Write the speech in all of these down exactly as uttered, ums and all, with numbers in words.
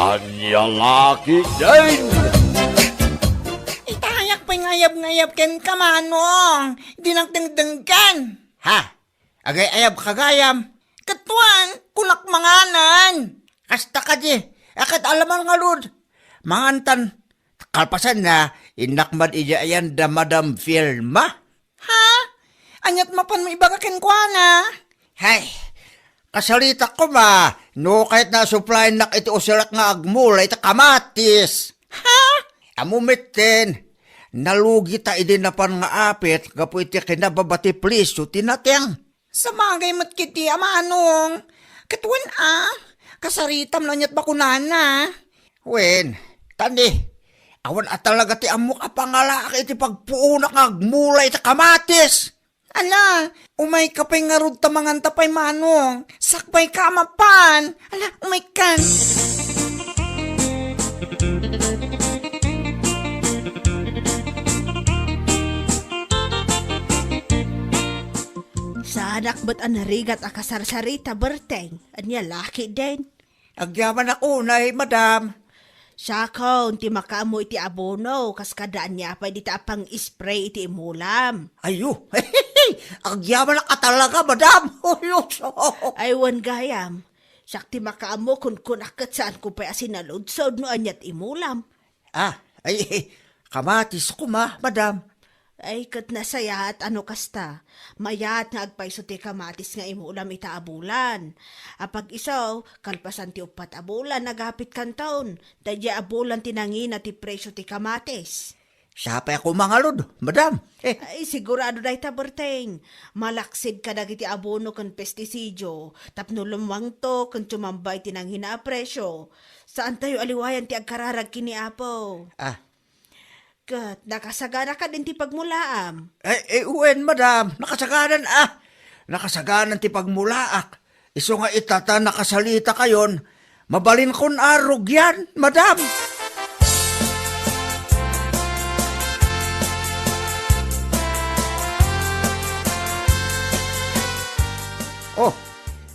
Ania la ketdin? Itayak pay nga ayab-ngayab kenka, Manong. Dinak dengdenggen. Ha? Agay-ayabka gayam? Ket wen, kunak manganen. Kasta kadi, a ket alaman ngarud. Mangantan, kalpasanna, innak man idiay ayan da Madam Vilma. Ha? Aniat mapanmo ibaga kenkuana? Hay, kasaritak koma, no kayatna a suplayennak iti usirak nga agmula iti kamatis. Ha? Ammo metten, nalugita idi napan nga apit gapu iti kinababa ti presio ti nateng. Sabagay met ketdi, Manong. Ket wen a, kasaritam no aniat ba kunana. Wen, tani, awan a talaga ti ammok a pangalaak iti pagpuonak nga agmula iti kamatis. Ala, umayka pay ngarud ta manganta pay, Manong. Sakbayka a mapan. Ala, umaykan. Saanak met a narigat a kasarsarita, Berteng. Ania la ketdin? Agyamanak unay, madam. Siakon ti makaammo iti abono, kas kada ania pay dita a pang-spray iti imulam. Ayo, agyamanak a talaga, madam. Ayo. Ay, wen gayam. Siak ti makaammo, kunkunak ket saanko pay a sinaludsod no ania ti imulam. Ah, ay, kamatis koma, madam. Ay, ket nasayaat a no kasta. Mayat nga agpayso ti kamatis nga imulam ita a bulan. Apag-isu, kalpasan ti uppat a bulan, agapit kanton. Daydiay a bulan ti nangina ti presio ti kamatis. Sapay a koma ngarud, madam. Ay, sigurado dayta, Berteng. Malaksid kadagiti abono ken pestisidio, tapno lummuangto ken sumamba iti nangina a presio. Saantayo a liwayan ti agkararag ken ni Apo. Ah. Ket nakasagana kadin ti pagmulaam? Eh, eh, wen, madam. Nakasaganan, ah. Nakasaganan ti pagmulaak. Isu nga ita ta nakasalitakayon, mabalinkon a rugian, madam. Oh,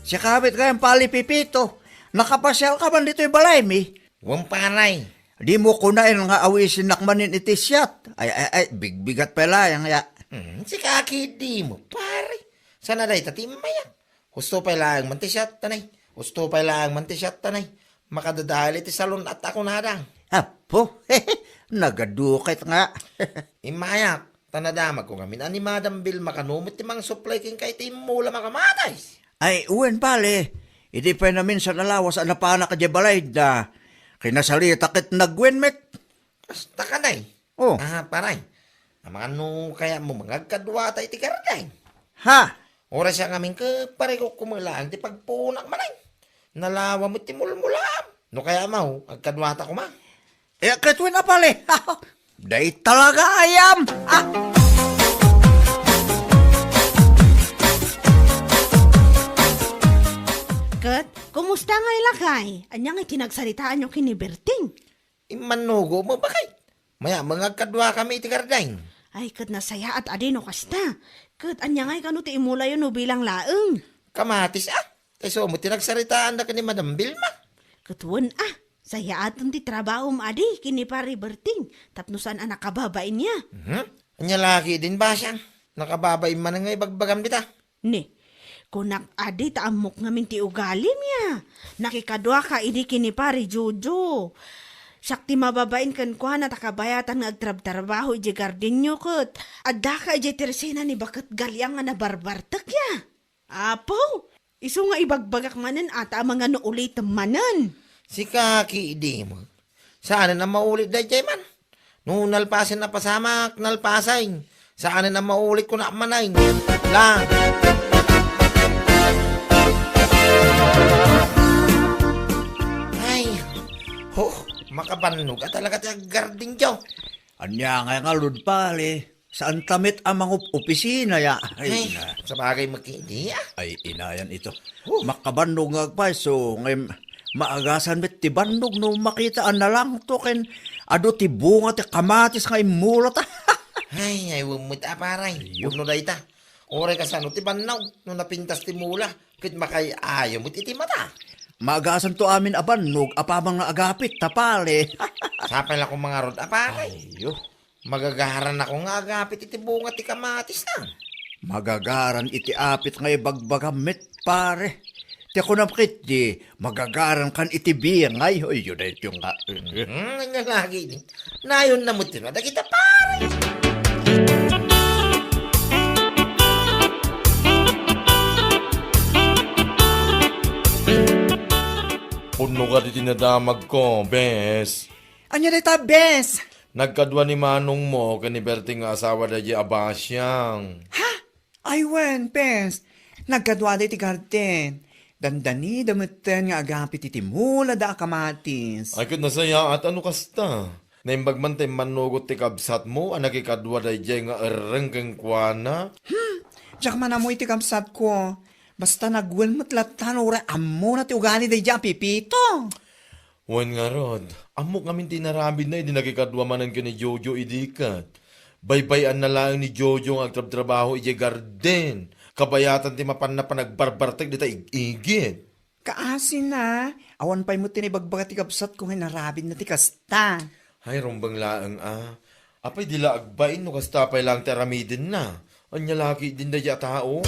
sika met gayam, Pali Pepito. Nakapasialka man ditoy balaymi? Wen, pare. Dimo kunaen nga awisennak manen iti siat. Ay, ay, ay, bigbigat pay laeng, ya. Hmm, sika ketdin, pare. Saan a dayta ti immayak? Husto pay laeng man ti siat, tanay. Husto pay laeng man ti siat, tanay. Makadadael iti salon-at a kunada. Apo, nagadu ket nga. Immayak, ta nadamagko ngamin a ni Madam Vilma kano met ti mangsuplay kenka iti immulam a kamatis. Ay, wen, pare. Idi pay naminsan a lawas a napanak idiay balayda, kinasarita ket nagwen met. Kasta kadi. Oh. Ah, pare. Amangan no kayatmo nga agkaduata iti garden. Ha? Uray siak ngamin ket pare, kumkumelam ti pagpuonak manen. Nalawa met ti mulmulaam. No kayatmo, agkaduata koma. Eh, ket wen a, pare. Dayta talaga ayam. Ah. Ket, kumusta ngay, lakay? Ania ngay ti nagsaritaanyo ken ni Berting? Immannugo met, baket. Mayat met nga agkaduakami iti garden. Ay, ket nasayaat adi no kasta. Ket ania ngay kano ti imulayo no bilang laeng? Kamatis, a. Tay isu met ti nagsaritaanda ken ni Madam Vilma. Ket wen, a. Sayaaten ti trabahom adi ken ni Pare Berting tapno saan a nakababain ya. Mhm. Ania la ketdin, basiang? Nakababain manen nga ibagbagam dita. Ni, kunak adi ta ammok ngamin ti ugalim ya. Nakikaduaka idi ken ni Pare Jojo. Siak ti mababain kenkuana ta kabayatan nga agtrabtrabaho idiay gardenyo ket addaka idiay tersena ni baket Galiang nga nabarbartek ya. Apo, isu nga ibagbagak manen a ta amangan no ulitem manen. Sika ketdi met. Saanen a maulit daydiay man. No nalpasen a pasamak, nalpasen. Saanen a maulit, kunak manen. Lang. Ay, ho, makabannog a talaga ti aggardenyo. Ania ngay ngarud, pare? Saanta met a mangup-opisina ya. Ay, ay, ina. Sabagay met ketdi, a. Ay, inayan ito. Oh. Makabannog nga agpayso, ngem maagasan met ti bannog no makita a nalangto ken adu ti bunga ti kamatis nga immulata. Ay, ay, wen met a, pare. Ayyo. Pudno dayta. Uray kasano ti bannog no napintas ti mula, ket makaay-ayo met iti mata. Maagasanto amin a bannog a pamang nga agapit ta, pare. Sapay la koma ngarud a pare. Ayyo. Magagaran ako nga agapit iti bunga ti kamatis na. Magagaran iti apit nga ibagbagam met, pare. Ti kunam ketdi, magagaran kan iti bingay. Ayyo, daytoy nga. Hmm, anya lagi ni. Nayon na met dagita, pare. Punno ka diti nadamag ko, bes. Anya dayta, bes? Nagkadua ni manongmo ken ni Berting nga asawa daydi a basiang. Ha? Ay wen, bes. Nagkadua daydi garden. Dandanida metten nga agapit iti mula da a kamatis. Ay, ket nasayaat, ano kasta? Naimbag man ta immannugot ti kabsatmo a nakikadua daydiay nga erreng kenkuana? Hmm, diak man ammo iti kabsatko. Basta nagwel met latta no uray ammona ti ugali daydiay a Pipito. Wen ngarud, ammok ngamin ti inaramidna idi nakikadua manen ken ni Jojo idi ket. Baybay-anna laeng ni Jojo nga agtrabtrabaho idiay garden. Kabayatan ti mapanna panagbarbartek dita ig-igid. Kaasina, awan pay met ti naibagbaga ti kabsatko nga inaramidna ti kasta. Hay, rumbeng laeng a. Apay di la agbain no kasta pay laeng ti aramidenna? Ania la ketdin daydiay a tao?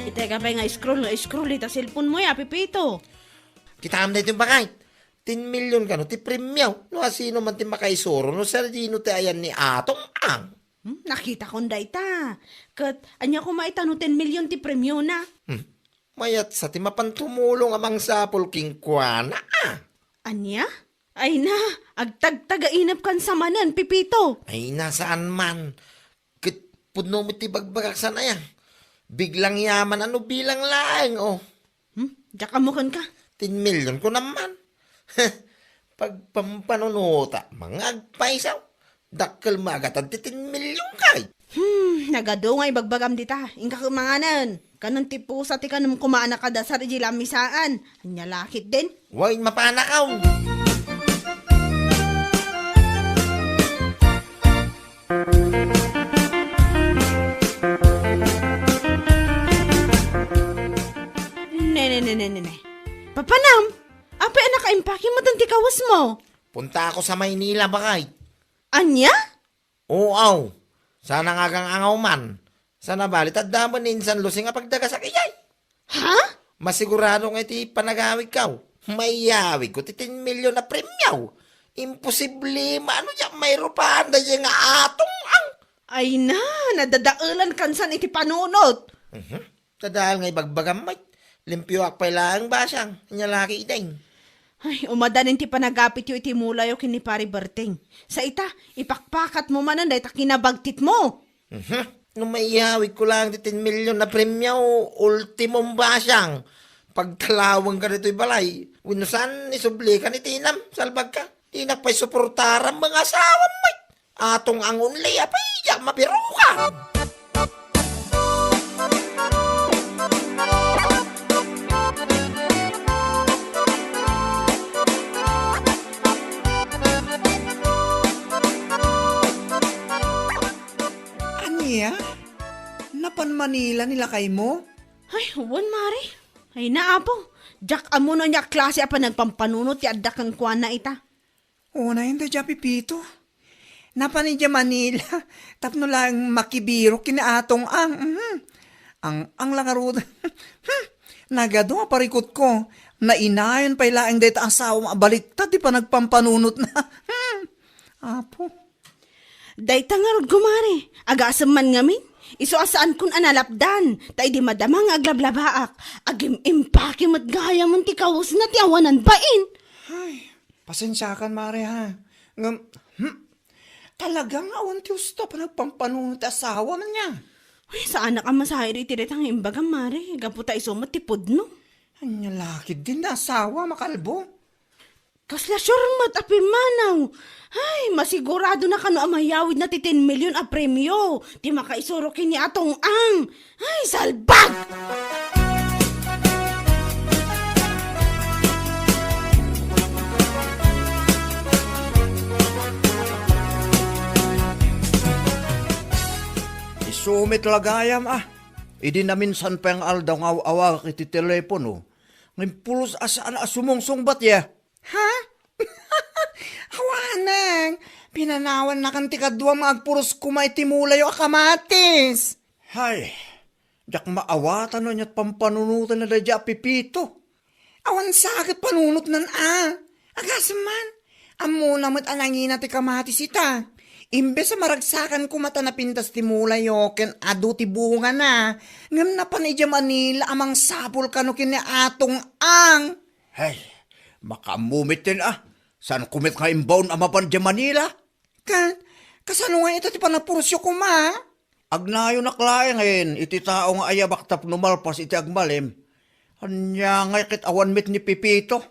Itay ka pay nga scroll nga scroll ita cellphone mo ya, Pipito. Kitaem daytoy, bakay. Ten million kano ti premio. No asino man ti makaisuro, no Sardino ti ayan ni Atong Ang. Hmm, nakitakon dayta. Ket ania koma ita no ten million ti premiona? Hmm. Mayat sa ti mapan tumulong a mangsapul kenkuana, a. Ania? Ay na, agtagtagainep kan sa manen, Pipito. Ay na, saan man. Ket pudno met ti bagbagak san aya. Biglang yaman ano bilang laeng, oh. Hmm? Diak ammo kenka? Ten million ko naman. Pagpampanunota, mga agpaisaw. Dakkel maagatan ti ten million kay. Hmm, nagadu nga ibagbagam dita. Inka kumanganen. Kanon ti pusa ti kanem kumaan a kadasar iti lamisaan. Anya lakit din? Way, mapanakaw. Ne, ne, ne, ne, ne, ne. Papanam, apay a nakaimpake met ti kawesmo? Punta ako sa Maynila, bakay. Ania? Oo, aw. Sana nga agang-angaw man. Sana bali, taddamen ni Insan Lucy nga pagdagasak ijay. Ha? Masigurado nga iti panagawidkaw. Maiyawidko ti ten million a premio. Imposible, maano diak mairupaanda diay nga Atong Ang. Ay na, nadadaelan kansan iti panunot. Mhm. Tadal nga ibagbagam met. Limpioak pay laeng basiang, nya laki ideng. Ay, umadanin ti panagapityo iti mulayo ken ni Pari Berting. Sa ita, ipakpakatmo manen dayta kinabagtitmo. Mhm. No maiyawidko laeng ti ten million a premio, ultimom basiang. Pagtalawengka ditoy balay. Wenno saan, isublikan iti inam, salbagka. Dinak pay suportaran nga asawam met. Atong Ang only, apay, diak mabirukan. Ania? Napan Manila ni lakaymo? Ay, wen, Mare. Ay na, Apo. Diak ammo no ania klase a panagpampanunot ti adda kenkuana ita. Unay, daydiay a Pipito. Napan idiay Manila, tapno laeng makibirok ken ni Atong Ang. Mhm. Ang-ang la ngarud. Hmm. Nagadu a parikutko. Nainayon pay laeng dayta asawam a baliktad ti panagpampanunotna. Hmm. Apo. Dayta ngarud, kumare, agasem man ngamin. Isu a saankon a nalapdan, ta idi madama nga aglablabaak, agim-impake met gayamen ti kawesna ti awanan bain. Ay, pasensiakan, mare, ha. Ngem, hmm, talaga nga awan ti usto a panagpampanunot ti asawam nia. Uy, saanak a masayaat iti dayta nga imbagam, mare, gapu ta isu met ti pudno. Ania lakit din da asawa, makalbo? Kasla sure met a pimmanaw. Ay, masigurado na kano a mayawid na ti ten million a premio ti makaisuro ken ni Atong Ang. Ay, salbag! Sumit la gayam, a. Idi naminsan pay nga aldaw nga aw-awagak iti telepono, ngem pulos a saan a sumungsungbat ya. Ha? Awanen, pinanawannakan ti kaduam nga agpuros koma iti mulayo a kamatis. Hay, diak maawatan no ania't pampanunoten daydiay a Pepito. Awan sa ket panunotnan a. Agasem man, ammona met a nangina ti kamatis ita. Imbes a maragsakan koma ta napintas ti mulayo ken adu ti bungana, ngem napan idiay Manila a mangsapul kano ken ni Atong Ang. Hay, makaammo met ten a. Saan ko met nga imbaon a mapan idiay Manila? Ket, kasano nga ita ti panagpurosyo koma? Agnayonak laengen iti tao nga ayabak tapno malpas iti agmalem. Ania ngay ket awan met ni Pepito?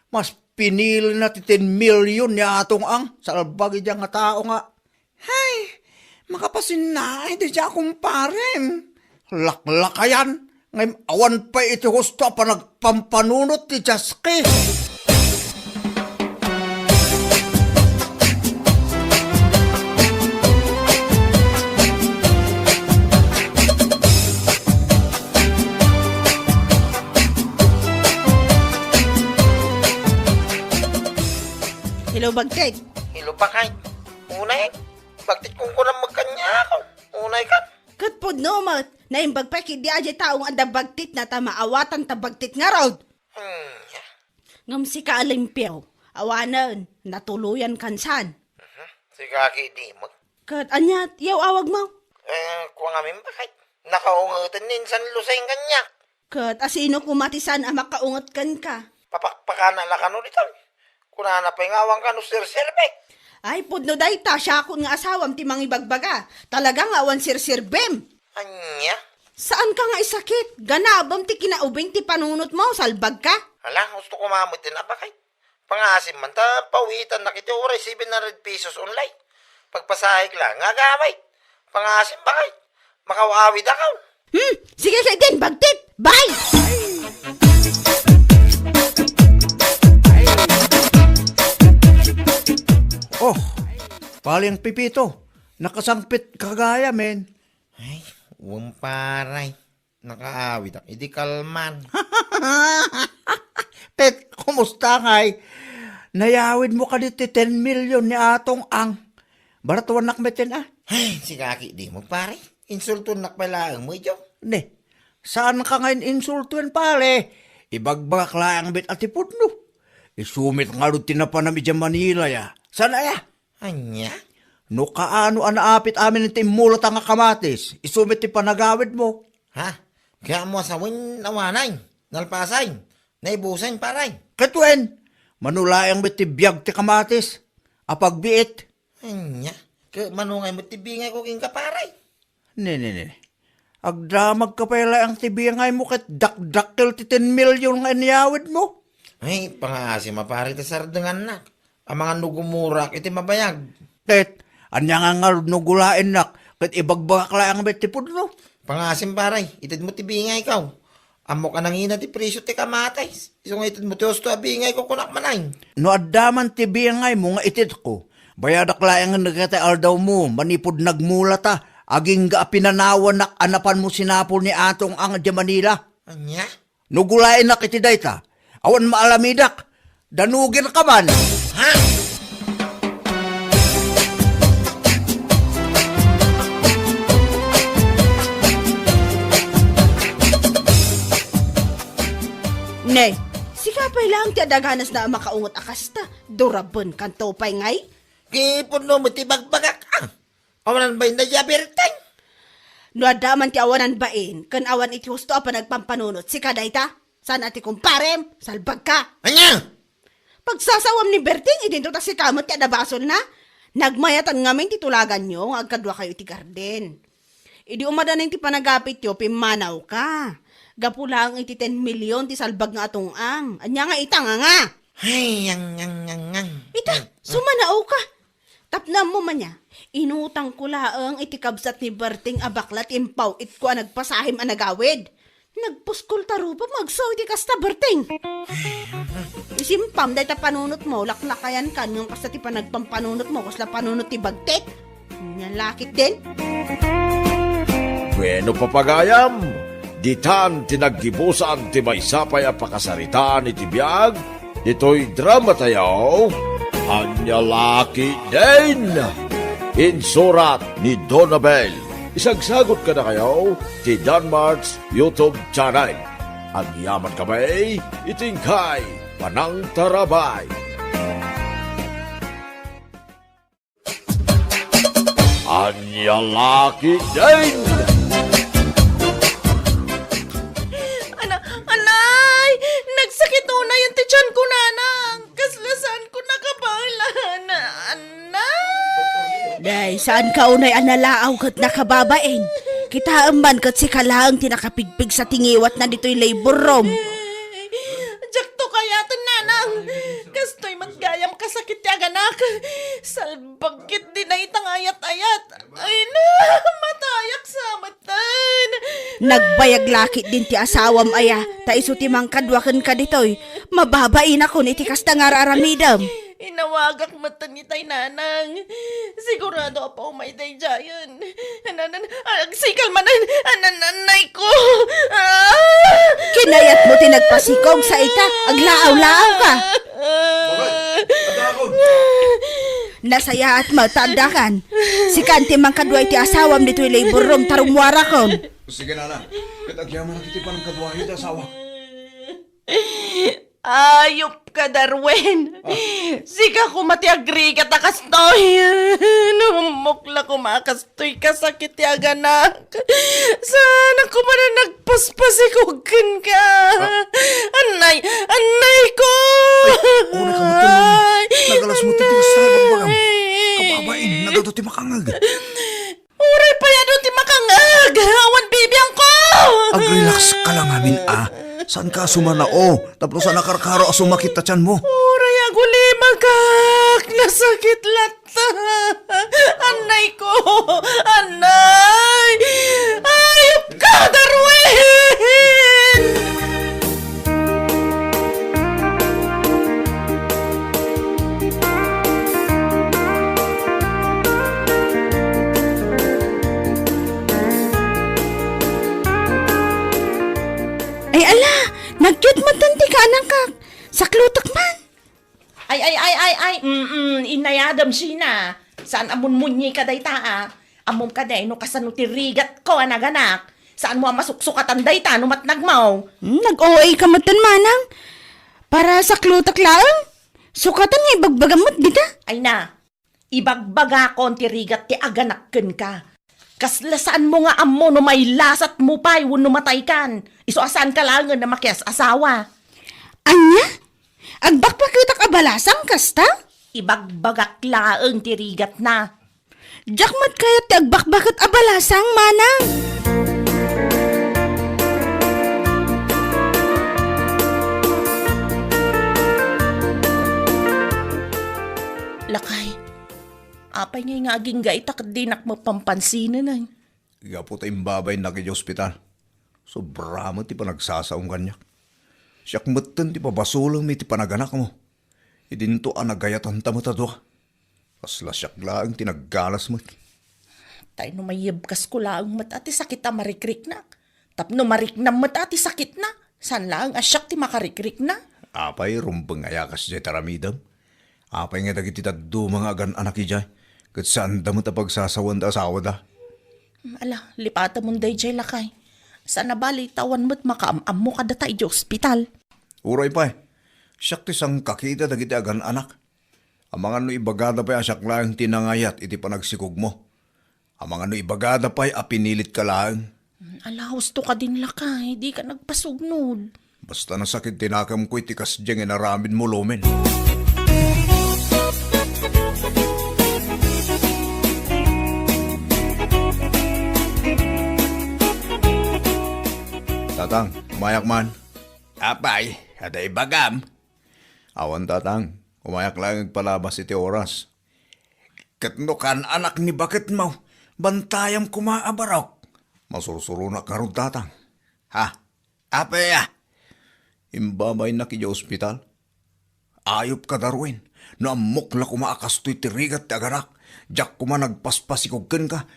Mas pinilina ti ten million ni Atong Ang, salbag idiay nga tao nga. Hay, makapasinnaay daydiay a kumparem. Laklakayan, ngem awan pay iti husto a panagpampanunot ti Jaski. Hello, Bagtit. Hello, Pakay. Unay, Bagtit, kunkunam met kaniak. Unay kan. Ket pudno met, naimbag pay ketdi a diay tao nga adda bagtitna ta maawatan ta bagtit ngarud. Hmm, ya. Ngem sika a limpio, awanen, natuloyan kan san. Mhm. Sika ketdi met. Ket ania ti aw-awagmo? Eh, kua ngamin, Pakay. Nakaungeten ni San Loseng kaniak. Ket asino koma ti saan a makaunget kenka? Papakpakana la kano ditoy. Kunana pay nga awan kano serserbek. Ay, pudno dayta, siakon nga asawam ti mangibagbaga. Talaga nga awan serserbem. Ania? Saanka nga isakit. Ganabem ti kinaubing ti panunotmo, salbagka. Hala, husto koma met ti napakay. Pangaasim man ta pawitannak iti uray seven hundred pesos only. Pagpasahek la nga agawid. Pangaasim, Pakay. Makaw-awid ako. Hmm, sige ketdin, bagtit. Bye! Oh, paling Pepito, nakasangpet ka gayam. Ay, wen, pare. Nakaawidak idi kalman. Ket, kumusta ngay? Nayawidmo kadi ti ten million ni Atong Ang? Baratuannak met ten a. Ay, sika ketdi met, pare. Insultuennak pay laeng met idiay. Ne, saanka nga in-insultoen, pare. Ibagbagak laeng met a ti pudno. Isu met ngarud ti napanam idiay Manila ya. Saan aya? Ania? No kaano a naapit amin ti immulata nga kamatis, isu met ti panagawidmo. Ha? Kayatmo a sawen, awanen, nalpasen, naibusen, pare? Ket wen, mano laeng met ti biag ti kamatis a pagbiit. Ania? Ket mano ngay met ti bingayko kenka, pare? Ne, ne, ne. Agdamagka pay laeng ti bingaymo ket dakdakkel ti ten million nga inyawidmo. Ay, pangaasim a, pare, ta sardengannak. Amangan no gumurak iti mabayag. Ket, ania nga ngarud no gulaennak, ket ibagbagak laeng met ti pudno. Pangaasim, pare, itedmo ti bingayko. Ammok a nangina ti presio ti kamatis. Isu nga itedmo ti husto a bingayko, kunak manen. No adda man ti bingaymo nga itedko, bayadak laengen dagiti aldawmo manipud nagmulata, agingga a pinanawannak a napanmo sinapul ni Atong Ang idiay Manila. Ania? No gulaennak iti dayta, awan maalamidak, danugenka man. Ha? Ne, sika pay laeng ti adda ganasna a makaunget a kasta, durabenkanto pay ngay? Ket pudno met ti bagbagak, a. Awanan bain daydiay a Berteng? No adda man ti awanan bain, ken awan iti husto a panagpampanunot, sika dayta? Saan a ti kumparem? Salbagka! Ania? Pagsasawam ni Berteng, idinto ta sika met ti adda basolna. Nagmayatan ngamin ti tulaganyo nga agkaduakayo iti garden. Idi umadanin ti panagapityo, pimmanawka. Gapu laeng iti ten million ti salbag nga Atong Ang. Ania nga ita nga nga? Ay, ang, ang, ang, ang. Ita, sumanaoka. Tapno ammo man ya, inutangko laeng iti kabsat ni Berteng a bakla ti impaw-itko a nagpasahim a nagawid. Nagpuskol ta rupam nga agsaw iti kasta, Berteng. Isimpam dayta panunotmo, laklakayankan ngem kasta ti panagpampanunotmo, kasla panunot ti bagtit. Ania la ketdin? Bueno, papagayam, ditan ti naggibusan ti maysa pay a pakasaritaan iti biag ditoy dramatayo, Ania La Ketdin. Insurat ni Donabel. Isagsagut kadakayo ti Danmart's YouTube channel. Agyaman kami iti inkay panangtarabay. Ania La Ketdin! Ana-, anay! Nagsakit unay ti tiyan ko, nanang! Kasla saan ko nakabaelan! Anay! Day, saan ka unay a nalaaw ket nakababain? Kitaem man ket sika laeng ti nakapigpigsa ti ngiwatna ditoy labor room. Diakto kayaten, nanang! Kastoy met gayam kasakit ti aganak! Salbag ketdi dayta nga ayat-ayat. Ay na, matayak sa matan. Nagbayag la ketdin ti asawam aya, ta isu ti mangkadua kenka ditoy. Mababainakon iti kasta nga ar-aramidem. Inawagak metten itay, nanang. Sigurado a paumay daydiayen. Anan, agsikal manen. Anan, anay ko. Ah! Kinayatmo ti nagpasikog sa ita, aglaaw-laaw ka. Bakit? Adda akon. Nasayaat met ta addakan. Sika ti mangkadua iti asawam ditoy labor room ta rummuarakon. Sige, nana. Ket agyamanak iti panangkaduayo ti asawa. Ayop ka, Darwin. Ah. Sika koma ti agrigat a kastoy. Naumok la koma a kastoy kasakit ti aganak. Saan a koma a nagpaspasikog kenka. Ah. Anay, anay ko! Ay, una ka mo, Ay, nagalas mo ti anay. Sa bagbagam. Kababain, nagadu ti makangag. Uray pay adu ti makangag, awan bibiangko! Ag-relax ka lang amin, a. Saan ka sumanao? Tapno saan a karkaro a sumakit ta tiyan mo. Uray agulimagak, nasakit latta. Anay ko! Anay! Ayop ka, Darwin! Ay, ala! Nagyat met ti kaanakak! Saklutak man! Ay, ay, ay, ay, ay! Mm-mm, inayadem, Sheena! Saan a munmunyi ka dayta, a? Ammom kadi no kasano ti rigatko a naganak? Saanmo a masuksukatan dayta no matnagmo? Hmm, nag-O A ka metten, manang. Para saklutak laeng. Sukatan nga ibagbagam met dita. Ay na, ibagbagakon ti rigat ti aganak kenka. Kasla saanmo nga ammo no mailasatmo pay wenno mataykan. Isu a saanka laengen a makias-asawa. Ania? Agbakbaketak a balasang kasta? Ibagbagak laeng ti rigatna. Diak met kayat ti agbakbaket a balasang, manang. Lakay, apay ngay nga agingga ita ket dinak mapampansinenay? Gapu ta imbabainnak idiay ospital. Sobra met ti panagsasaom kaniak. Siak metten ti pabasolem iti panaganakmo. Idinto a nagayatanta met a dua. Kasla siak laeng ti naggalas met. Tay no maiyebkasko laeng met a ti sakit a marikriknak. Tapno mariknam met a ti sakitna, saan laeng a siak ti makarikrikna. Apay, rumbeng aya kasdiay ti aramidem? Apay nga dagiti dadduma nga agan-anak idiay, ket saanda met a pagsasawan ti asawada? Ala, lipatemon daydiay, lakay. Saan a bali ta awan met makaam-ammo kadata idiay ospital. Uray pay, siak ti sangkakita dagiti agan-anak. Amangan no ibagada pay a siak laeng ti nangayat iti panagsikogmo. Amangan no ibagada pay a pinilit ka laeng. Ala, husto ka din, lakay, di ka nagpasugnod. Basta nasakit ti nakemko iti kasdiay nga inaramidmo, Lumen. Tatang, umayak man. Apay, adda ibagam? Awan, Tatang. Umayak laeng agpalabas iti oras. Ket no kaan-anak ni baketmo, bantayam koma a barok. Masursuronak ngarud, Tatang. Ha? Apay a? Imbabainnak idiay ospital. Ayupka, Darwin. No ammok la koma a kastoy ti rigat ti aganak, diak koma nagpaspasikog kenka.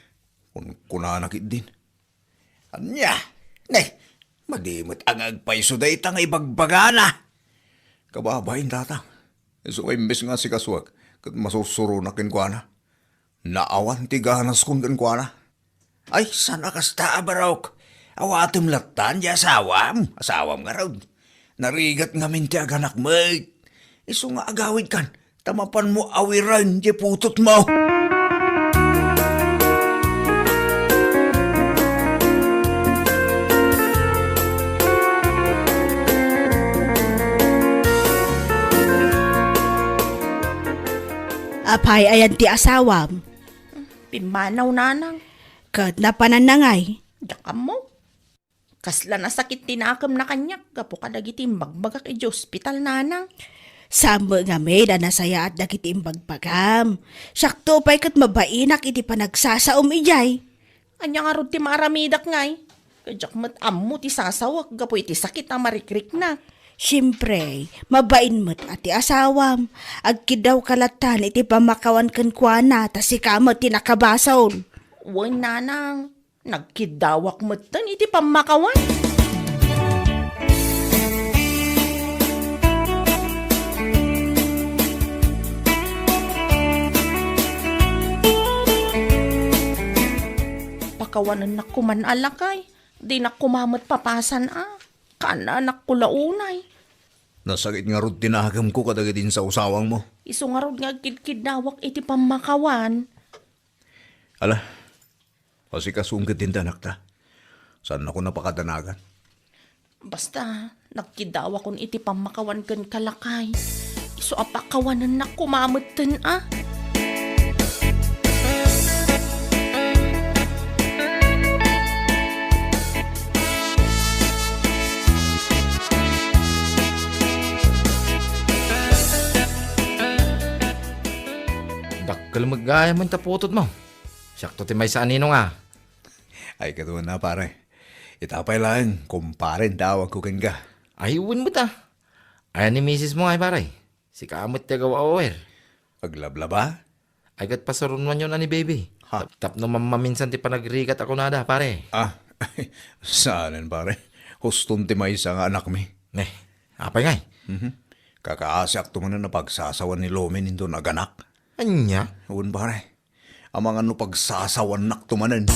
Kunkunana ketdin. Ania? Ne, madi met a nga agpayso dayta nga ibagbagana. Kababain, tatang. Isu nga imbes nga asikasuak, ket masursuronak kenkuana. Naawan ti ganaskon kenkuana. Ay, saan a kasta a barok? Awatem lattan ti asawam? Asawam ngarud. Narigat ngamin ti aganak met. Isu nga agawidkan, ta mapanmo awiren ti putotmo. Apay, ayan ti asawam? Pimmanaw, nanang. Ket napananna ngay? Diak ammo. Kasla nasakit ti nakemna kaniak gapu kadagiti imbagbagak idiay ospital, nanang. Saan met ngamin a nasayaat dagiti imbagbagam. Siakto pay ket mabainak iti panagsasaom idiay. Ania ngarud ti maaramidak ngay? Ket diak met ammo ti sasawek gapu iti sakit a marikriknak. Siempre, mabain met a ti asawam. Agkiddawka lattan iti pammakawan kenkuana, ta sika met ti nakabasol. Wen, nanang. Nagkiddawak metten iti pammakawan. Pakawanennak koman a lakay, dinak koma met papasan a. Kaananakko la unay. Nasakit ngarud ti nakemko kadagiti insawsawangmo. Isu ngarud nga agkidkiddawak iti pammakawan. Ala, asikasuem ketdin ti anakta. Saannakon a pakadanagan. Basta, nagkiddawakon iti pammakawan kenka, lakay. Isu a pakawanennak koma metten a. Dakkel met gayamen ta putotmo. Siakto ti maysa a ninong a. Ay, ket wen a, pare. Ita pay laeng, kumparen ti awagko kenka. Ay, wen met a. Ayan ni misismo ngay, pare? Sika met ti agaw-awer. Aglablaba? Ay, ket pasuronuanyon a ni baby. Ha? Tap-, tapno mammaminsan ti panagrigat a kunada, pare. Ah, saanen, pare. Huston ti maysa nga anakmi. Ne, apay ngay? Mhm. Kakaasiakto manen a pagsasawan ni Lomin inton aganak. Ania? Wen, pare. Amangan no pagsasawannakto manen.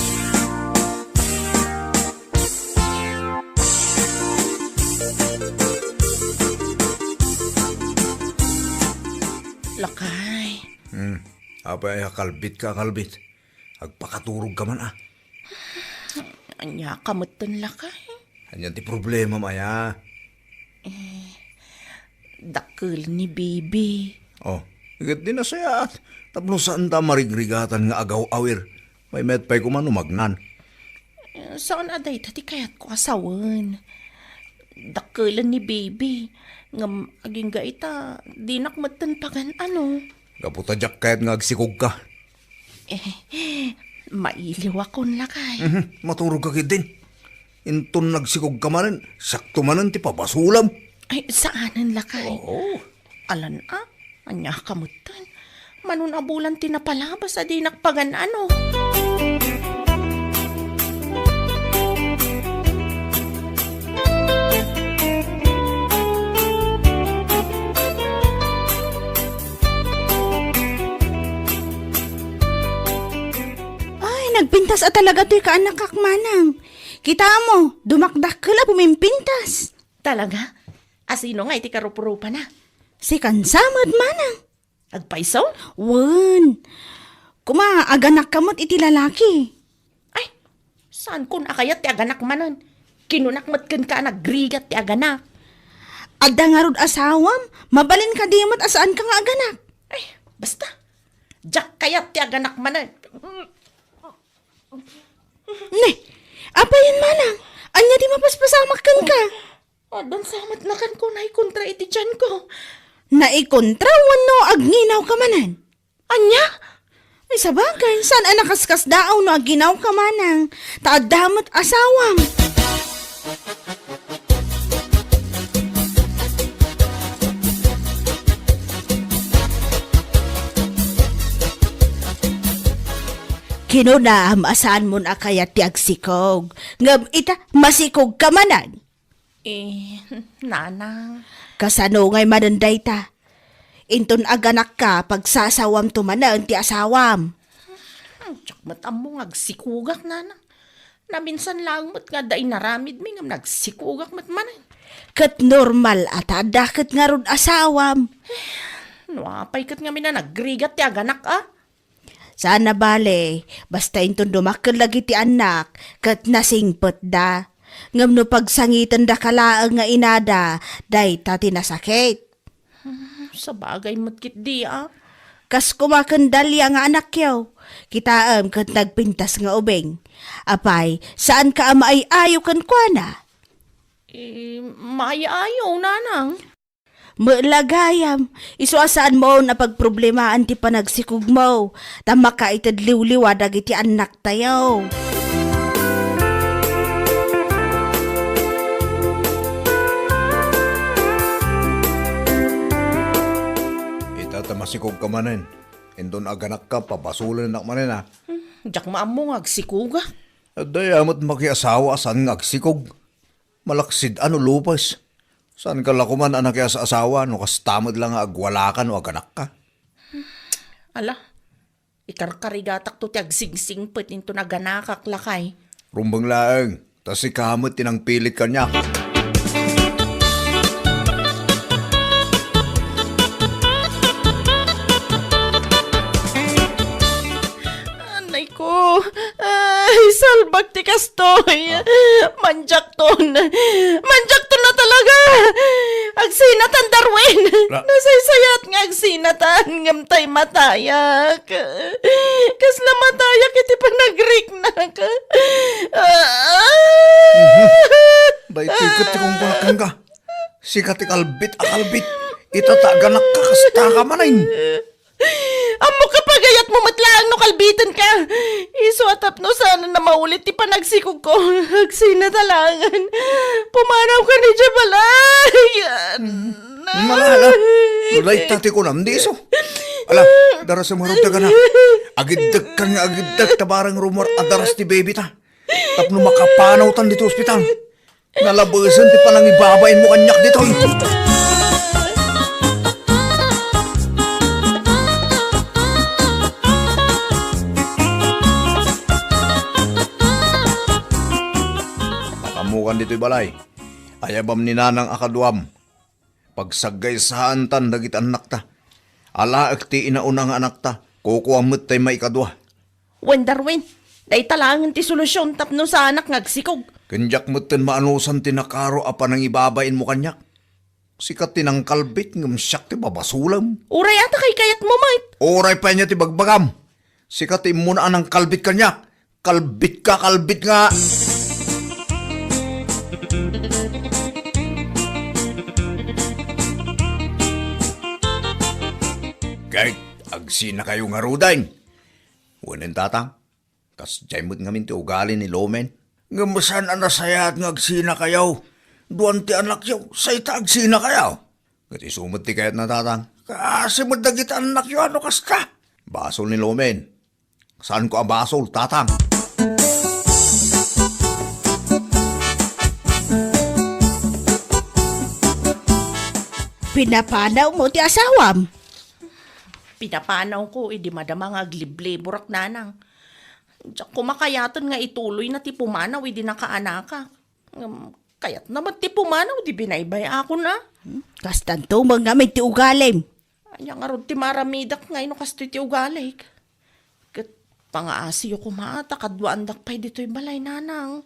Lakay. Hmm. Apay a kalbitka, kalbit? Agpakaturogka man a. Ania ka metten, lakay? Ania ti problemam aya? Eh, dakkel ni baby. Oh, ket di nasayaat. Tapno saanta a marigrigatan nga agaw-awer. Maymayat pay koma no magnan. Eh, saan a dayta ti kayatko a sawen. Dakkelen ni baby. Ngem agingga ita, dinak metten pagan-ano. Gapu ta diak kayat nga agsikogka. Eh, mailiwakon, lakay. Mhm, maturogka ketdin. Inton nagsikogka manen, siakto manen ti pabasolam. Ay, saanen, lakay. Oo. Alan a, ania ka metten? Mano a bulan ti napalabas a dinak pagan-ano. Ay, nagpintas a talaga toy kaanakak, manang. Kita mo, dumakdakkel a pumimpintas. Talaga? Asino nga iti karuprupana? Si Kansamet, manang. Agpayso? Wen. Kuma, aganakka met iti lalaki. Ay, saankon a kayat ti aganak manen. Kinunak met kenka a nagrigat ti aganak. Adda ngarud asawam, mabalin kadi met a saanka nga aganak. Ay, basta. Diak kayat ti aganak manen. Ne, apayen, manang? Ania ti mapaspasamak kenka? Addan sa met nakanko naikontra iti tianko. Naikontra wenno agnginaw ka manen? Ania? Ay, sabagay, saan a nakaskasdaaw no agnginaw ka manang? Ta adda met asawam. Kinunam a saanmon a kayat ti agsikog. Ngem ita, masikog ka manen. Eh, nanang. Kasano ngay manen dayta? Inton aganakka, pagsasawamto manen ti asawam. Hmm, diak met ammo nga agsikogak, nanang. Naminsan laeng met nga adda inaramidmi ngem nagsikogak met manen. Ket normal a ta adda ket ngarud asawam. No apay ket ngamin a nagrigat ti aganak a? Saan a bale, basta inton dumakkel dagiti annak, ket nasingpetda. Ngem no pagsangitendaka laeng nga inada, dayta ti nasakit. Hmm, sabagay met ketdi a. Kas koma ken Dalia nga anakyo, kitaem ket nagpintas nga ubing. Apay, saanka a maay-ayo kenkuana? Eh, maay-ayo, nanang. Met la gayam, isu a saanmon a pagproblemaan ti panagsikogmo, ta makaited liwliwa dagiti annaktayo. Ita ta masikogka manen. Inton aganakka, pabasolennak manen a. Hmm, diak maammo nga agsikogak. Adda met makiasawa a saan nga agsikog. Malaksid a no lupes. Saanka la koman a nakias-asawa no kasta met la nga agwalaka no aganakka? Ala, ikarkarigatakto ti agsingsingpet inton aganakak, lakay. Rumbeng laeng, ta sika met ti nangpilit kaniak. Anay ko, ay, salbag ti kastoy. Ah. Manjakton. Manjakton a talaga. Agsinatan, Darwin. La- Nasaysayaat nga agsinatan, ngem tay matayak. Kasla matayak iti panagriknak. Ah. Mhm. Daytoy ket ti kungkunak kenka. Sika ti kalbit a kalbit. Ita ta aganakka, kastaka manen. Ammok a pagayatmo met laeng no kalbitenka. Isu a tapno saan a maulit ti panagsikogko. Agsina ta laengen. Pumanawkan idiay balay. Malala. No dayta ti kunam, di isu. Ala, darasem ngarud dagana. Agiddekkan nga agiddek ta bareng rummuar a daras ti baby ta. Tapno makapanawtan ditoy ospital. Nalabesen ti panangibabainmo kaniak ditoy. Makaammokan ditoy balay. Ayabam ni nanang a kaduam. Pagsaggaysaan tan dagiti annakta. Alaek ti inauna nga anakta, kukuam met tay maikadua. Wen, Darwin, dayta laengen ti solusion tapno saanak nga agsikog. Ken diak metten maanusan ti nakaro a panangibabainmo kaniak. Sika ti nangkalbit ngem siak ti babasolem. Uray a ta kaykayatmo met. Uray pay ania ti bagbagam. Sika ti immuna a nangkalbit kaniak. Kalbit ka, kalbit nga. Ket agsinakayo ngaruden. Wen, Tatang, kasdiay met ngamin ti ugali ni Lomen. Ngem saan a nasayaat nga agsinakayo. Duan ti anakyo, say ta agsinakayo. Ket isu met ti kayatna, Tatang. Kaasi met dagiti annakyo a no kasta. Basol ni Lomen. Saanko a basol, Tatang. Pinapanawmo ti asawam? Pinapanawko idi madama nga aglibliburak, nanang. Diak koma kayaten nga ituloyna ti pumanaw idi nakaanakak. Ngem, kayatna met ti pumanaw, di binaybay-akon a. Hmm? Kastanto met ngamin ti ugalim. Ania ngarud ti maaramidak nga no kastoy ti ugalik? Ket pangaasiyo koma ta kaduaandak pay ditoy balay, nanang.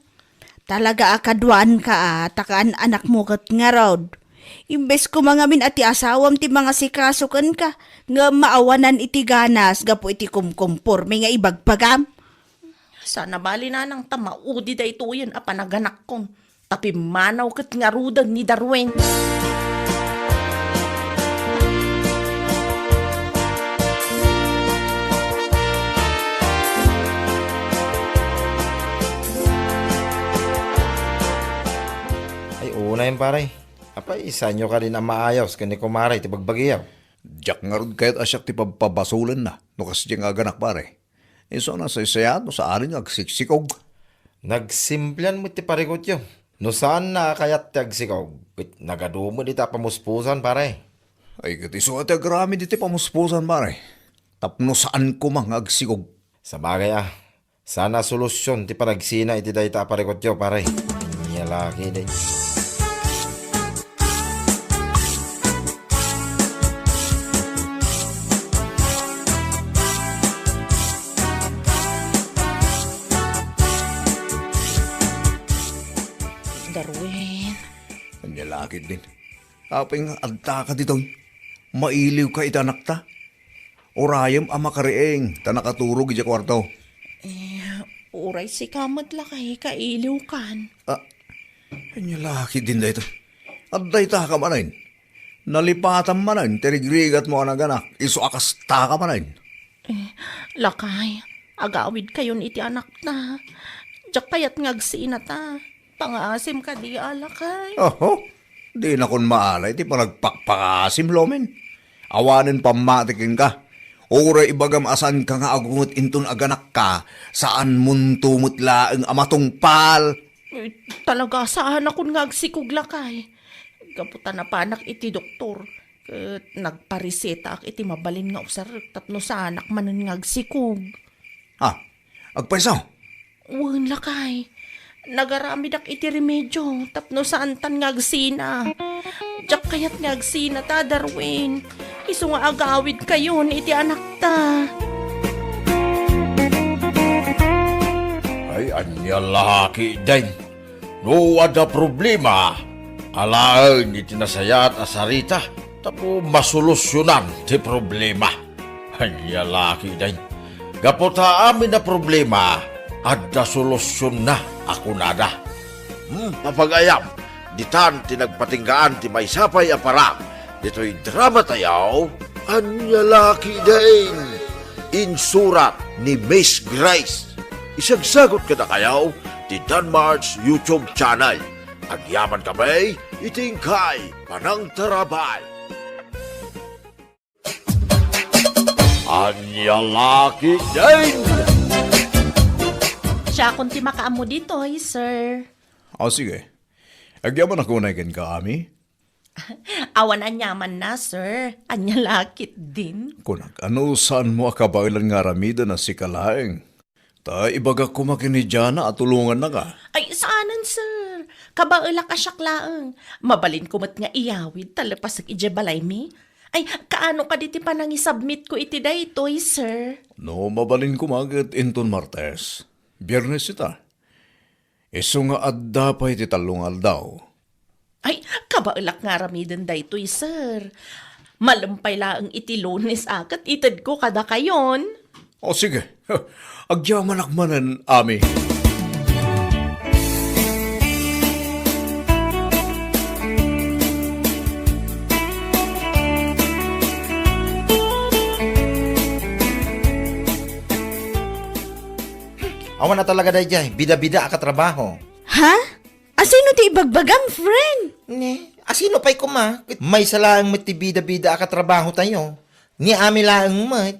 Talaga a kaduaanka a, ta kaan-anakmo ket ngarud. Imbes koma ngamin a ti asawam ti mangasikaso kenka, nga maawanan iti ganas gapu iti kumkumporme nga ibagbagam. Saan a bali, nanang, ta maudi daytoyen a panaganakkon, ta pimmanaw ket ngaruden ni Darwin. Ay, unay, pare. Apay, isanyo kadin a maayos ken ni kumare ti bagbagiyo? Diak ngarud kayat a siak ti pabpabasolenna no kasdiay nga aganak, pare. Isu a nasaysayaat no saanen nga agsiksikog. Nagsimplian met ti parikutyo. No saanna a kayat ti agsikog, ket nagadu met ita a pamuspusan, pare. Ay, ket isu a ti agraman iti pamuspusan, pare. Tapno saan koma nga agsikog. Sabagay a, saan a solusion ti panagsina iti dayta a parikutyo, pare. Ania la ketdin. Darwin. Ania la ketdin. Apay nga adda ka ditoy? Mailiw ka iti anakta? Urayem a makariing ta nakaturog idiay kuarto. Eh, uray sika met lakay, kailiwkan. Ah, ania la ketdin daytoy? Adda ita ka manen? Nalipatam manen ti rigrigatmo a naganak, isu a kasta ka manen? Eh, lakay, agawidkayon iti anakta. Diak kayat nga agsinata. Pangaasim kadi a, lakay? Oho, dinakon maala iti panagpakpakaasim, Lomen. Awanen pammati kenka. Uray ibagam a saanka nga agunget inton aganakka, saanmonto met laeng a matungpal. Eh, talaga, saanakon nga agsikog, lakay. Gapu ta napanak iti doktor, ket nagparesetaak iti mabalin nga usarek tapno saanak manen nga agsikog. Ah, agpayso? Wen, lakay. Nagaramidak iti remedio tapno saantan nga agsina. Diak kayat nga agsinata, Darwin. Isu nga agawidkayon iti anakta. Ay, ania la ketdin. No adda problema, alaen iti nasayaat a sarita tapno masolusionan ti problema. Ania la ketdin. Gapu ta amin a problema, adda solusionna a kunada. Hmm, pagayam, ditan ti nagpatinggaan ti maysa pay a parang ditoy drama tayo. Ania la ketdin. Insurat ni Miss Grace. Isagsagut kadakayo ti Danmar's YouTube channel. Agyaman kami iti inkay panangtarabay. Ania la ketdin. Siakon ti makaammo ditoy, sir. O, sige. Agyamanak unay kenka, Ami. Awan aniamanna, sir. Ania la ketdin? Kunak, no saanmo a kabaelan nga aramiden a sika laeng? Ta ibagak koma ken ni Jana a tulongannaka. Ay, saanen, sir. Kabaelak a siak laeng. Mabalinko met nga iyawid ta lepasek idiay balaymi. Ay, kaano kadi ti panangisubmitko iti daytoy, sir? No, mabalin koma ket inton Martes. Biernes ita. Isu nga adda pay ti tallo nga aldaw. Ay, kabaelak nga aramiden daytoy, sir. Malem pay laeng iti Lunes a ket itedko kadakayon. O, sige. Agyamanak manen, Ami. Awan a talaga daydiay, bida-bida a katrabaho. Ha? Asino ti ibagbagam, friend? Ne, asino pay koma? Ket maysa laeng met ti bida-bida a katrabaho tayo. Ni Ami laeng met.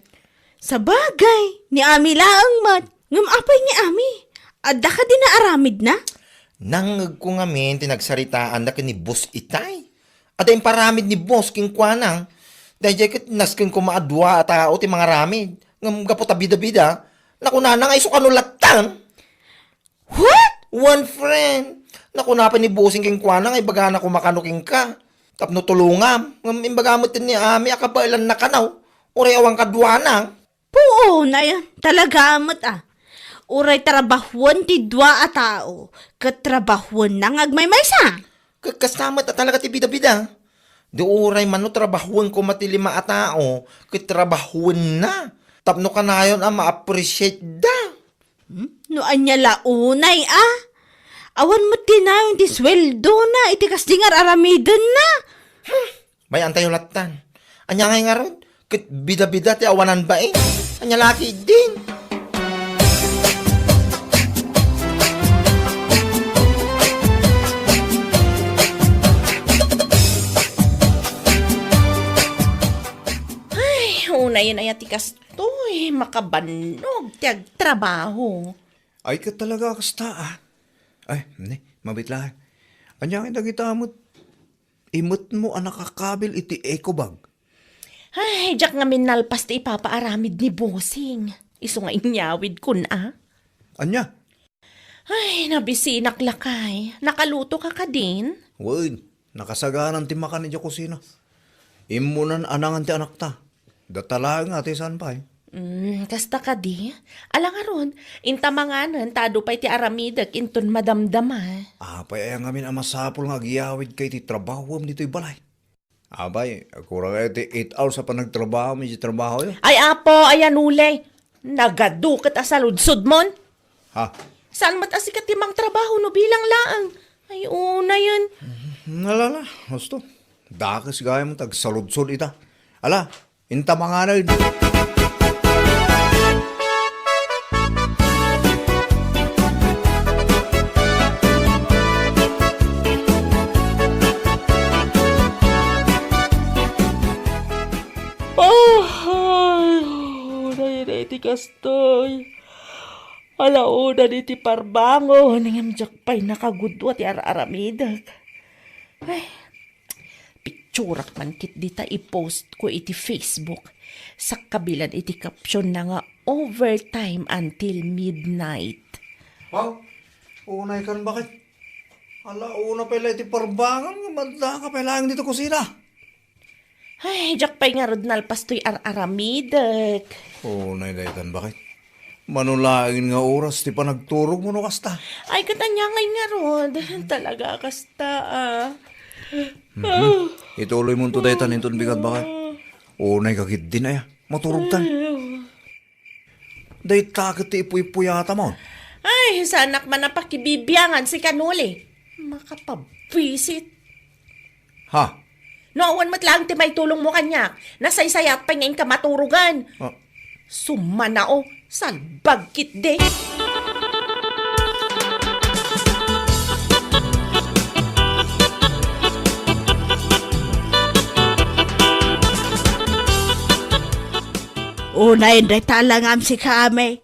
Sabagay, ni Ami laeng met. Ngem apay ni Ami? Adda kadi naaramidna? Nangngegko ngamin ti nagsaritaanda ken ni Boss Itay. Adda imparamid ni Boss kenkuana. Daydiay ket nasken koma a dua a tao ti mangaramid. Ngem gapu ta bida-bida, nakunana nga isu kano lattan. What? One friend. Nakuna pay ni Bossing kenkuana nga ibagana koma kano kenka tapno tulongam. Ngem imbaga met ni Ami a kabaelanna kano. Uray awan kaduana. Puon, ay, talaga met a. Uray trabahoen ti dua a tao, ket trabahoenna nga agmaymaysa. Ket kasta met a talaga ti bida-bida. Di uray mano trabahoen koma ti lima a tao, ket trabahoenna. Tapno kanayon a ma-appreciate da. Hmm? No ania la unay a? Awan met ti nayon ti sueldona iti kasdi nga ar-aramidenna. Hmm. May-antayo lattan. Ania ngay ngarud? Ket bida-bida ti awanan bain. Ania la ketdin? Ay, una Tayen aya ti kastoy, makabannog ti agtrabaho. Ay, ket talaga kasta, ah. Ay, ni, mabit laeng. Ania ngay dagita met imetmo a nakakabil iti eco bag? Ay, diak ngamin nalpas ti ipapaaramid ni Bossing. Isu nga inyawidkon, ah. Ania? Ay, nabisinak lakay. Nakaluto ka kadin? Wen, nakasagaran ti makan idiay kusina. Immunan a nangan ti anakta. Data laeng nga ti saan pay. Mm, kasta kadi? Ala ngarud, inta manganen ta adu pay ti aramidek inton madamdama. Apay aya ngamin a masapul nga agyawidka iti trabahom ditoy balay? Apay, kurang aya ti eight hours a panagtrabahom iti trabahoyo? Ay, Apo, ayan ulay. Nagadu ket a saludsodmon. Ha? Saan met a sika ti mangtrabaho no bilang laeng? Ay, unayen. Nalala, husto. Dakes gayam ti agsaludsod ita. Ala, inta manganen. Ay, unay, unay ti kastoy. Ala, unay iti parbangon, ngem diak pay nakagudua ti ar-aramidek. Ay, picturak man ketdi ta i-post ko iti Facebook. Sakkabilan iti caption na nga overtime until midnight. Wow, unay kan bakit? Ala, una pay la iti parbangon nga madda ka pay laeng dito kusina. Ay, diak pay ngarud nalpas toy ar-aramidek. Unay daytan bakit? Mano laeng nga oras ti panagturog mo no kasta? Ay, ket ania ngay ngarud. Talaga kasta, ah. Mhm. Ituloy mo to daytan inton bigat bakit? Unay ka ketdi aya. Maturog tan. Ay, Dayta ket ti ipuy-puyatamon. Ay, saanak man a pakibibiangan si Kanuli. Makapabwisit. Ha? No awan met laeng ti maitulongmo kaniak, nasaysayat pay nga inka maturogan. Ah. Sumanao, salbag ketdi. Unay, dayta la ngem sika, Amay.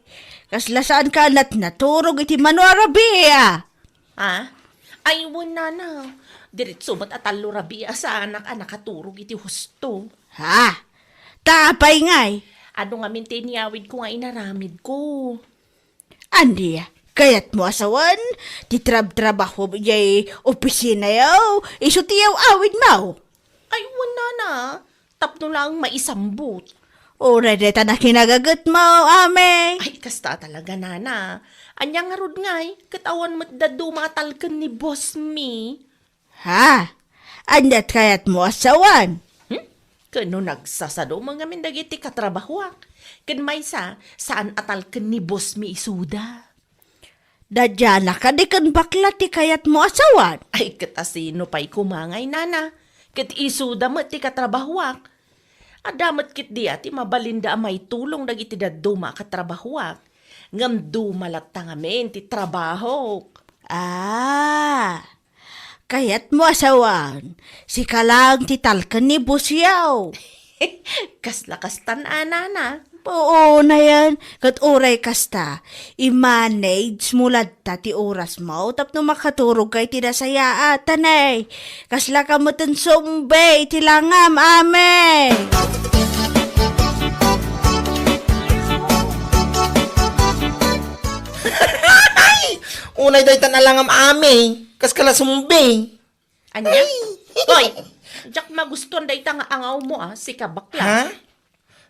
Kasla saanka a naturog iti mano a rabii? Ha? Ay, wen, nana. Diretso met a tallo rabii a saanak a nakaturog iti husto. Ha? Ta apay ngay? Adu ngamin ti inyawidko nga inaramidko. Ania, kayatmo a sawen ti trabtrabahom idiay opisinayo? Isu ti yaw-awidmo? Ay, wen, nana. Tapno laeng maisambut. Uray dayta nakinagagetmo, Amay. Ay, kasta talaga, nana. Ania ngarud ngay, ket awan met dadduma a talken ni Boss Mi. Ha? Aniat kayatmo a sawen? Hmm? Ket no nagsasadom ngamin dagiti katrabahoak, ken maysa, saan a talken ni Boss Mi isuda. Dadiana kadi ken bakla ti kayatmo a sawen? Ay, ket asino pay koma ngay, nana? Ket isuda met ti katrabahoak. Adda met ketdi a ti mabalinda a maitulong dagiti dadduma a katrabahoak. Ngem duma latta ngamin ti trabahok. Ah, kayatmo a sawen, sika laeng ti talken ni Boss Yaw. Kasla kastan a, nana. Oo, nayan. Ket uray kasta, i-manage mo latta ti orasmo tapno makaturogka iti nasayaat, anay. Kasla ka met a zombie iti langam, Amay. Unay daytan a langam, Amay. Kaskala zombie. Ania? Ay! Hoy! Diak magustuan dayta nga angawmo, a, sika bakla. Ha?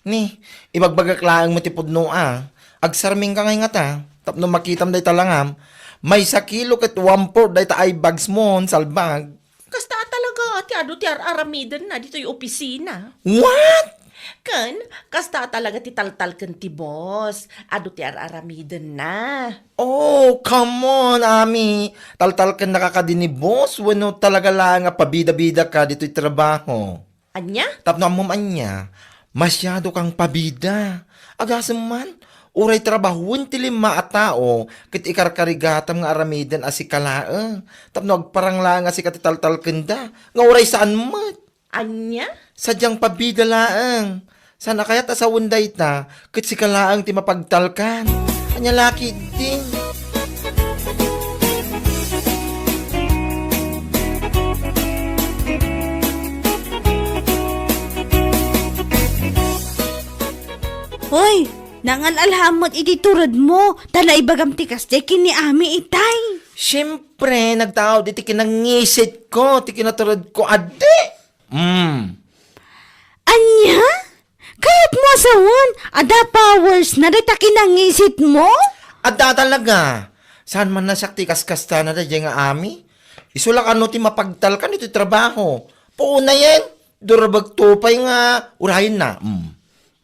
Ni, ibagbagak laeng met ti pudno, a. Agsarmingka ngay ngata, tapno makitam dayta langam, maysa kilo ket one-fourth dayta eye bags mo, salbag. Kasta a talaga, ti adu ti ar-aramidenna ditoy opisina. What? Ken, kasta a talaga ti taltalken ti boss, adu ti ar-aramidenna. Oh, come on, Ami. Taltalkennaka kadi ni boss wenno talaga laeng a pabida-bidaka ditoy trabaho? Ania? Tapno ammom ania, masiado kang pabida. Agasem man, uray trabahoen ti lima a tao ket ikarkarigatam nga aramiden a sika laeng. Tapno agparang laeng a sika ti taltalkenda, nga uray saan met. Ania? Sadiang pabida laeng. Saan a kayat a sawen dayta, ket sika laeng ti mapagtalkan. Ania la ketdin? Hoy, nangal-alhammet iti turedmo, ta naibagam ti kasdiay ken ni Ami itay. Siempre, nagtaud iti kinangisitko, ti kinaturedko, adi. Mm. Ania? Kayatmo a sawen, adda powers na dayta kinangisitmo? Adda talaga. Saan man a siak ti kaskastana daydiay nga Ami? Isu la kano ti mapagtalkan iti trabaho. Puonayen, durabagto pay nga urayenna. Mm.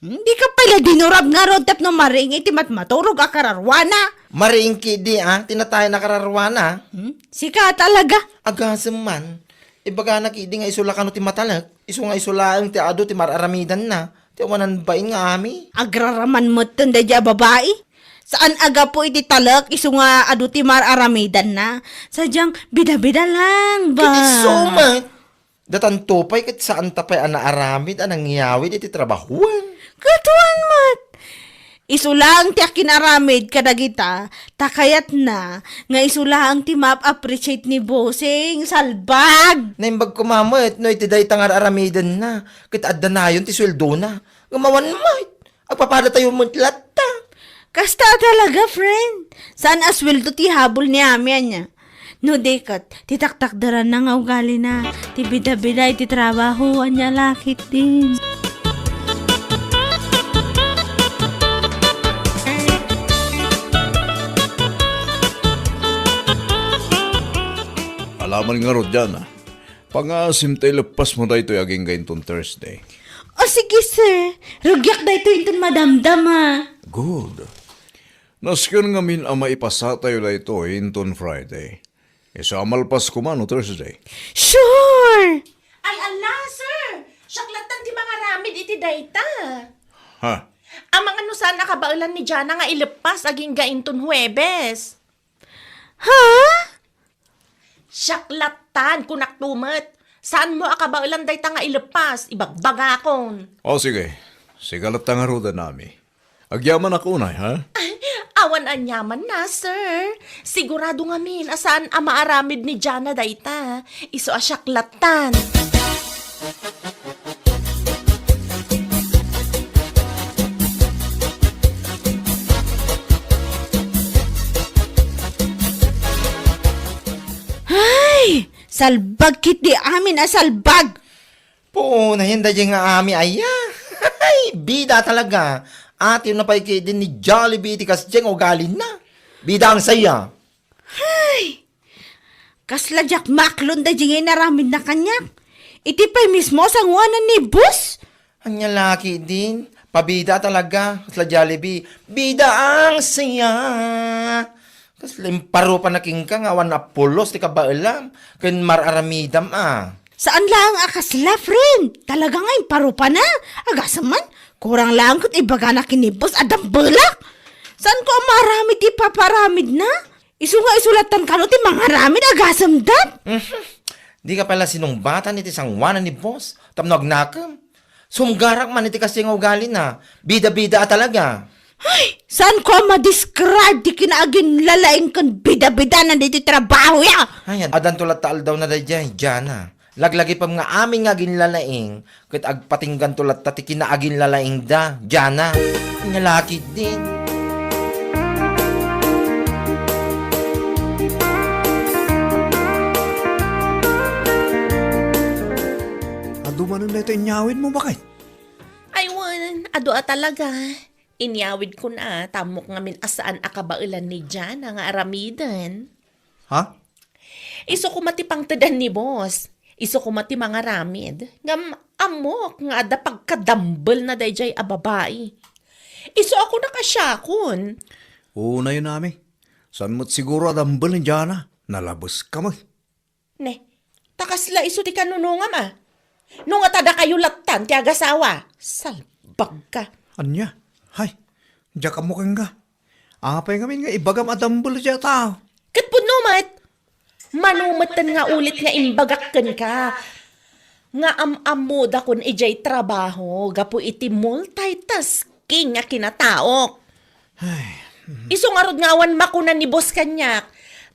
Hmm, dika pay la dinurab ngarud tapno mariing iti matmaturog a kararwana. Mariing ketdi, a, ti natayen a kararwana. Hmm? Sika talaga. Agasem man. Ibagana ketdi nga isu la kano ti matalek. Isu nga isu laeng ti adu ti mar-aramidanna. Ti awanan bain nga Ami. Agraraman metten daydiay a babai. Saan a gapu iti talek, isu nga adu ti mar-aramidanna. Sadiay bida-bida lang, ba? Ket isu met. Datanto pay ket saanta pay a naaramid a nangyawid iti trabahoan. Ket wen met. Isu laeng ti akinaramid kadagita, ta kayatna nga isu laeng ti ma-appreciate ni Bossing, salbag! Naimbag koma met no iti dayta nga ar-aramidenna, ket adda nayon ti sueldona. Ngem awan met. Agpapadatayo met latta. Kasta talaga, friend. Saan a sueldo ti habol ni Ami, ania? No di ket, ti taktakderanna nga ugalina, ti bida-bida iti trabaho, ania la ketdin. Alaman ngarud, Jana. Pangaasim ta ileppasmo daytoy agingga inton Thursday. O, sige, sir. Rugiak daytoy inton madamdama. Good. Nasken ngamin a maipasatayo daytoy inton Friday. Isu a malpas koma no Thursday. Sure! Ay, ala, sir! Siak lattan ti mangaramid iti dayta. Ha? Amangan no saan a kabaelan ni Jana nga ileppas agingga inton Huwebes. Ha? Siak lattan, kunak to met. Saanmo a kabaelan dayta nga ileppas, ibagbagakon. O, sige. Sika latta ngaruden, Ami. Agyamanak unay, ha? Ay, awan aniamanna, sir. Sigurado ngamin a saan a maaramid ni Jana dayta. Isu a siak lattan. Ay! Salbag ketdi amin a salbag! Puonayen daydiay nga Ami aya. Ay, bida talaga. Atayonna pay ketdin ni Jollibee iti kasdiay nga ugalina. Bida ang saya. Ay! Kasla diak maklon daydiay nga inaramidna kaniak. Iti pay mismo a sangoanan ni boss. Ania la ketdin, pabida talaga, kasla Jollibee. Bida ang saya. Kasla imparupana kenka nga awan a pulos ti kabaelam, ken mar-aramidam a. Saan laeng a kasla, friend. Talaga nga imparupana. Agasem man, kurang laeng ket ibagana ken ni boss a dambelak. Saanko a maaramid ti ipapaaramidna? Isu nga isu lattan kano ti mangaramid, agasem dat? Mhm. Dika pay la sinungbatan iti sangoanan ni boss tapno agnakem. Sumgarak man iti kasdiay nga ugalina. Bida-bida a talaga. Ay, saanko a ma-describe ti kinaaginlalaing ken bida-bidana ditoy trabaho ya? Ay, ad-, addanto latta aldawna daydiay, Jana. Laglagipem nga amin nga aginlalaing, ket agpatingganto latta ti kinaaginlalaingda, Jana. Ania la ketdin. Adu manen daytoy inyawidmo, baket? Ay, wen, adu a talaga. Inyawidkon a, ta ammok ngamin a saan a kabaelan ni Jana nga aramiden. Ha? Isu koma ti pangtedan ni boss. Isu koma ti mangaramid. Ngem ammok nga adda pagkadambelna daydiay a babai. Isu a kunak a siakon. Unayen, Ami. Saan met siguro a dambel ni Jana? Nalabeska met. Ne, ta kasla isu ti kanunongam a. No nga ta dakayo lattan ti agasawa, salbagka. Ania? Hay, diak ammo kenka. Apay ngamin nga ibagam a dambel dayta? Ket pudno met. Mano metten nga ulit nga imbagak kenka. nga am-ammodakon idiay trabaho gapu iti multitasking a kinataok. Ay, mhm. Isu ngarud nga awan makuna ni boss kaniak,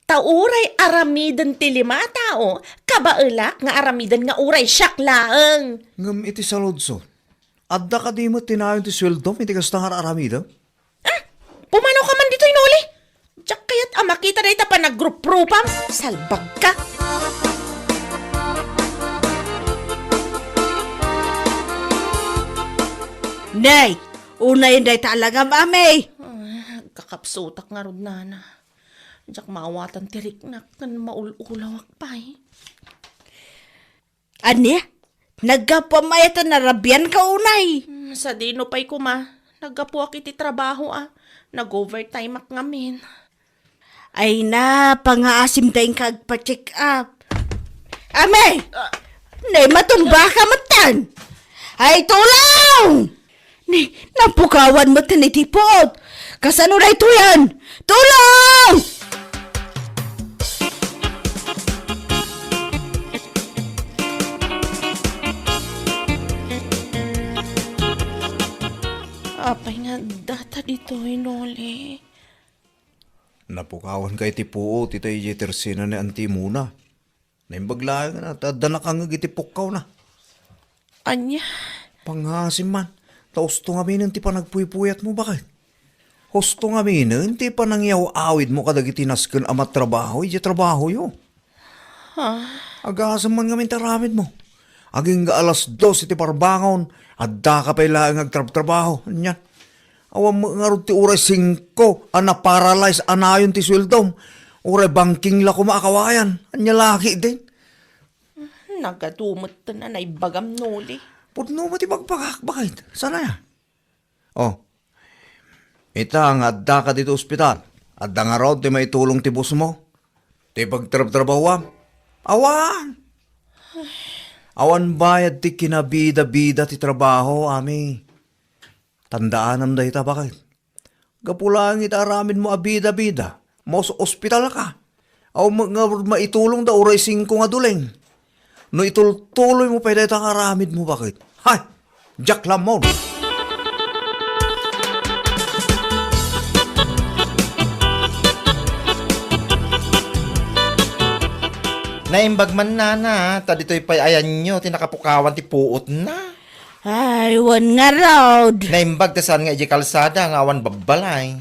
ta uray aramiden ti lima a tao, kabaelak nga aramiden nga uray siak laeng. Ngem iti saludsod, adda kadi met ti nayon ti sueldom iti kasta nga ar-aramidem? Ah, pumanaw ka man ditoy, Noli. Diak kayat a makita dayta panagruprupam. Salbag ka. Nay, unayen dayta a langam, Ami. Ah, kakapsutak ngarud, Nana. Diak maawatan ti riknak ken maul-ulawak pay. Ania? Naggapuam aya ta narabianka unay? Hmm, sadino pay koma. Naggapuak iti trabaho a. Nag-overtimeak ngamin. Ay na, pangaasim ta inka agpa-check up. Ami! Ah. Nay, matumbaka metten! Ay, tulong! Ni, napukawan metten iti puot. Kasano daytoyen? Tulong! Apay nga data ditoy, Noli? Napukawan ka iti puot, ita idiay tersena ni Auntie Mona. Naimbag laeng a ta adda nakangngeg iti pukkawna. Ania? Pangngaasim man, ta husto ngaminen ti panagpuypuyatmo, baket. Husto ngaminen ti panangyaw-awidmo kadagiti nasken a matrabaho idiay trabahoyo. Ha? Agasem man ngamin ti aramidmo. Agingga alas dos iti parbangon, addaka pay laeng agtrabtrabaho. Anian? Awan met ngarud ti uray singko a naparalyze a nayon ti sueldom. Uray bangking la koma a kawayan. Ania la ketdin? Nagadu metten a naibagam, Noli. Pudno met ti bagbagak, baket. Saan aya? Oh. Ita nga addaka ditoy ospital. Adda ngarud ti maitulong ti bossmo? Ti pagtrabtrabahuam? Awan. Awan bayad ti kinabidabida ti trabaho, Ami. Tandaanam dayta, baket. Gapu laeng iti aramidmo a bida-bida, maus-ospitalka. Awan met nga maitulongda uray singko nga duleng. No itultuloymo pay dayta nga aramidmo, baket. Hay! Diak lammon! Naimbag man, Nana, ta ditoy pay ayanyo ti nakapukawan ti puotna. Ay, wen ngarud. Naimbag ta saan nga idiay kalsada nga awan babbalay.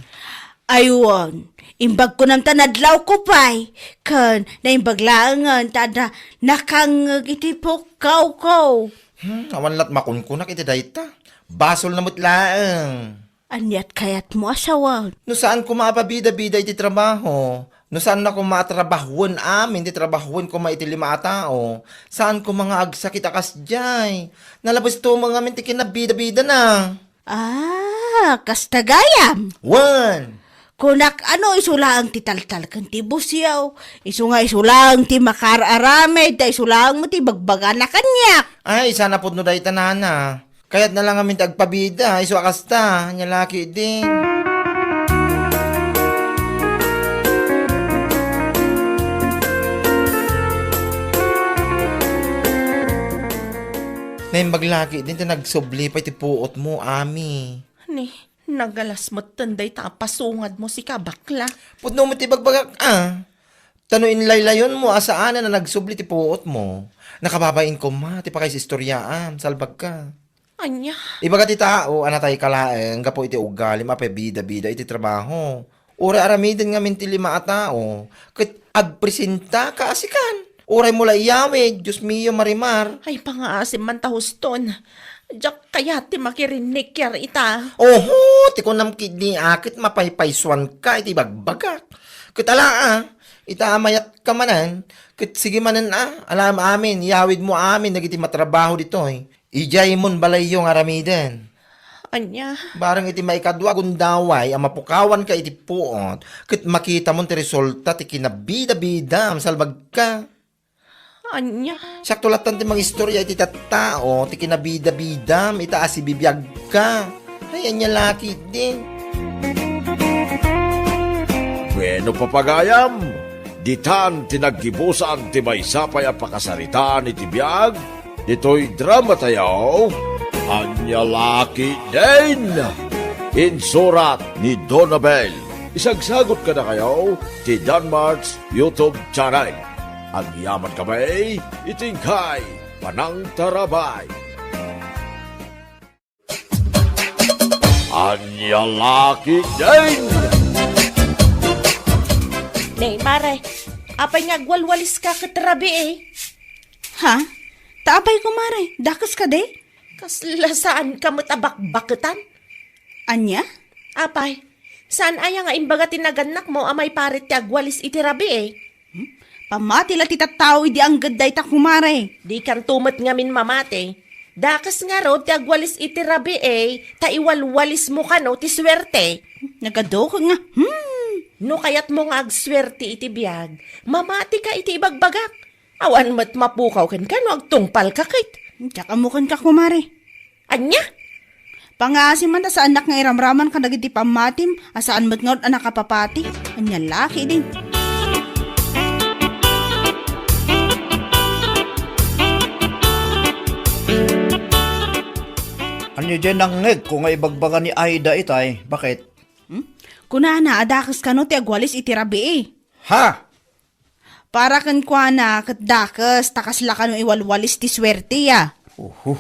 Ay, wen. Imbag kunam ta nadlawko pay. Ken, naimbag laengen ta adda nakangngeg iti pukkawko. Hmm, awan lat makunkunak iti dayta. Basolna met laeng. Aniat kayatmo a sawen? No saan koma a pabida-bida iti trabaho, no saanna koma a trabahoen amin ti trabahoen koma iti lima a tao, saan koma nga agsakit a kasdiay. Nalabesto met ngamin ti kinabida-bidana. Ah, kasta gayam? Wen! Kunak, ano, isu laeng ti taltal ken ti busyaw. Isu nga isu laeng ti makaar-aramid, ta isu laeng met ti ibagbagana kaniak. Ay, saan a pudno dayta, Nana. Kayatna la ngamin ti agpabida, isu a kasta, ania la ketdin. Naimbag la ketdin ti nagsubli pay ti puotmo, Ami. Ni, nagalas metten dayta a pasungadmo sika, bakla. Pudno met ti ibagbagak, a. Ta no inlaylayonmo a saanen a nagsubli ti puotmo, nakababain koma ti pakaisistoriaam, salbagka. Ania? Ibaga ti tao a natayka laeng gapu iti ugalim a pabida-bida iti trabaho. Uray aramiden ngamin ti lima a tao, ket agpresentaka a sikan. Uraymo la iyawid, Dios mio, Marimar. Ay, pangaasim man ta huston. Diak kayat ti makirinnikiar ita. Oho, ti kunam ketdi a ket mapaypaysuanka iti ibagbagak. Ket ala a, ita a mayatka manen, ket sige manen a, alaem amin, iyawidmo amin dagiti matrabaho ditoy. Idiaymon balayyo nga aramiden. Ania? Bareng iti maikadua a gundaway a mapukawanka iti puot, ket makitamon ti resulta ti kinabida-bidam, salbagka. Ania? Siakto lattan ti mangistorya iti tattao ti kinabida-bidam ita a sibibiagka. Ay, ania la ketdin? Bueno, papagayam, ditan ti naggibusan ti maysa pay a pakasaritaan iti biag, Ditoy drama tayo, Ania La Ketdin. Insurat ni Donabel. Isagsagot kadakayo ti Danmart's YouTube channel. Agyaman kami iti inkay panangtarabay. Ania La Ketdin. Ne, mare, apay nga agwalwaliska ket rabii? Ha? Ta apay, kumare? Dakes kadi? Kasla saanka met a bakbaketan? Ania? Apay, saan aya nga imbaga ti nagannakmo a maiparit ti agwalis iti rabii? Hmm? Pammati la ti tattao idi angged dayta, kumare. Dikanto met ngamin mamati. Dakes ngarud ti agwalis iti rabii, ta iwalwalismo kano ti suerte. Nagaduken nga, hmm. No kayatmo nga agsuerte iti biag, mamatika iti ibagbagak. Awan met mapukaw kenka no agtungpalka ket. Diak ammo kenka, kumare. Ania? Pangngaasim man ta saannak nga iramraman kadagiti pammatim a saan met ngarud a nakapapati. Ania La Ketdin? Ania diay nangngegko nga ibagbaga ni Aida itay? Baket? Hmm? Kunana a dakes kano ti agwalis iti rabii. Ha? Para kenkuana ket dakes, ta kasla kano iwalwalis ti suerte, ya. Uhu,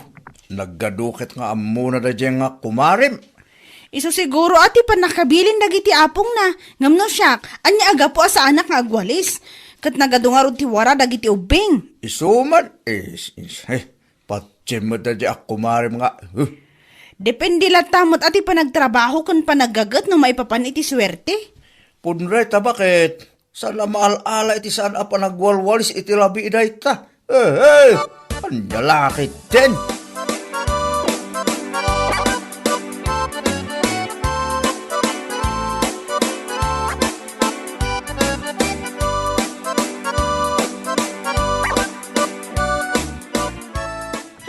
nagadu ket nga ammona daydiay nga kumarem. Isu siguro a ti pannakabilin dagiti apongna, ngem no siak, ania a gapu a saanak nga agwalis? Ket nagadu ngarud ti wara dagiti ubbing. Isu man, is, is, eh, patiem met daydiay a kumarem nga, huh. Depende latta met a ti panagtrabaho ken panaggaget no maipapan iti suerte. Pudno dayta, baket? Saan a maal-ala iti saan a panagwalwalis iti rabii dayta. Eh, eh! Ania La Ketdin?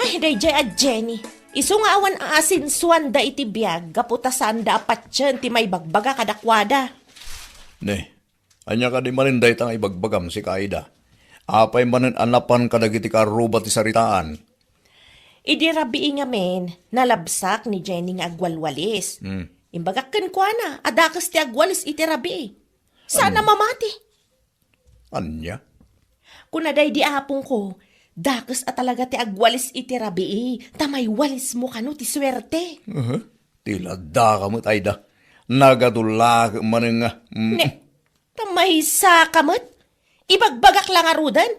Ay, daydiay a Jenny. Isu nga awan aasensuanda iti biag gapu ta saanda a patien ti maibagbaga kadakuada. Ne, ania kadi manen dayta nga ibagbagam, sika Aida? Apay manen a napan kadagiti kaarruba ti saritaan? Idi rabii ngamin, nalabsak ni Jenny nga agwalwalis. Hmm. Imbagak kenkuana a dakes ti agwalis iti rabii. Saan a mamati. Ania? Kuna daydi apongko, dakes a talaga ti agwalis iti rabii, ta maiwalismo kano ti suerte. Aha. Ti laddaka met, Aida. Nagadu la manen nga, mm. Ne, ta maysaka met. Ibagbagak la ngaruden.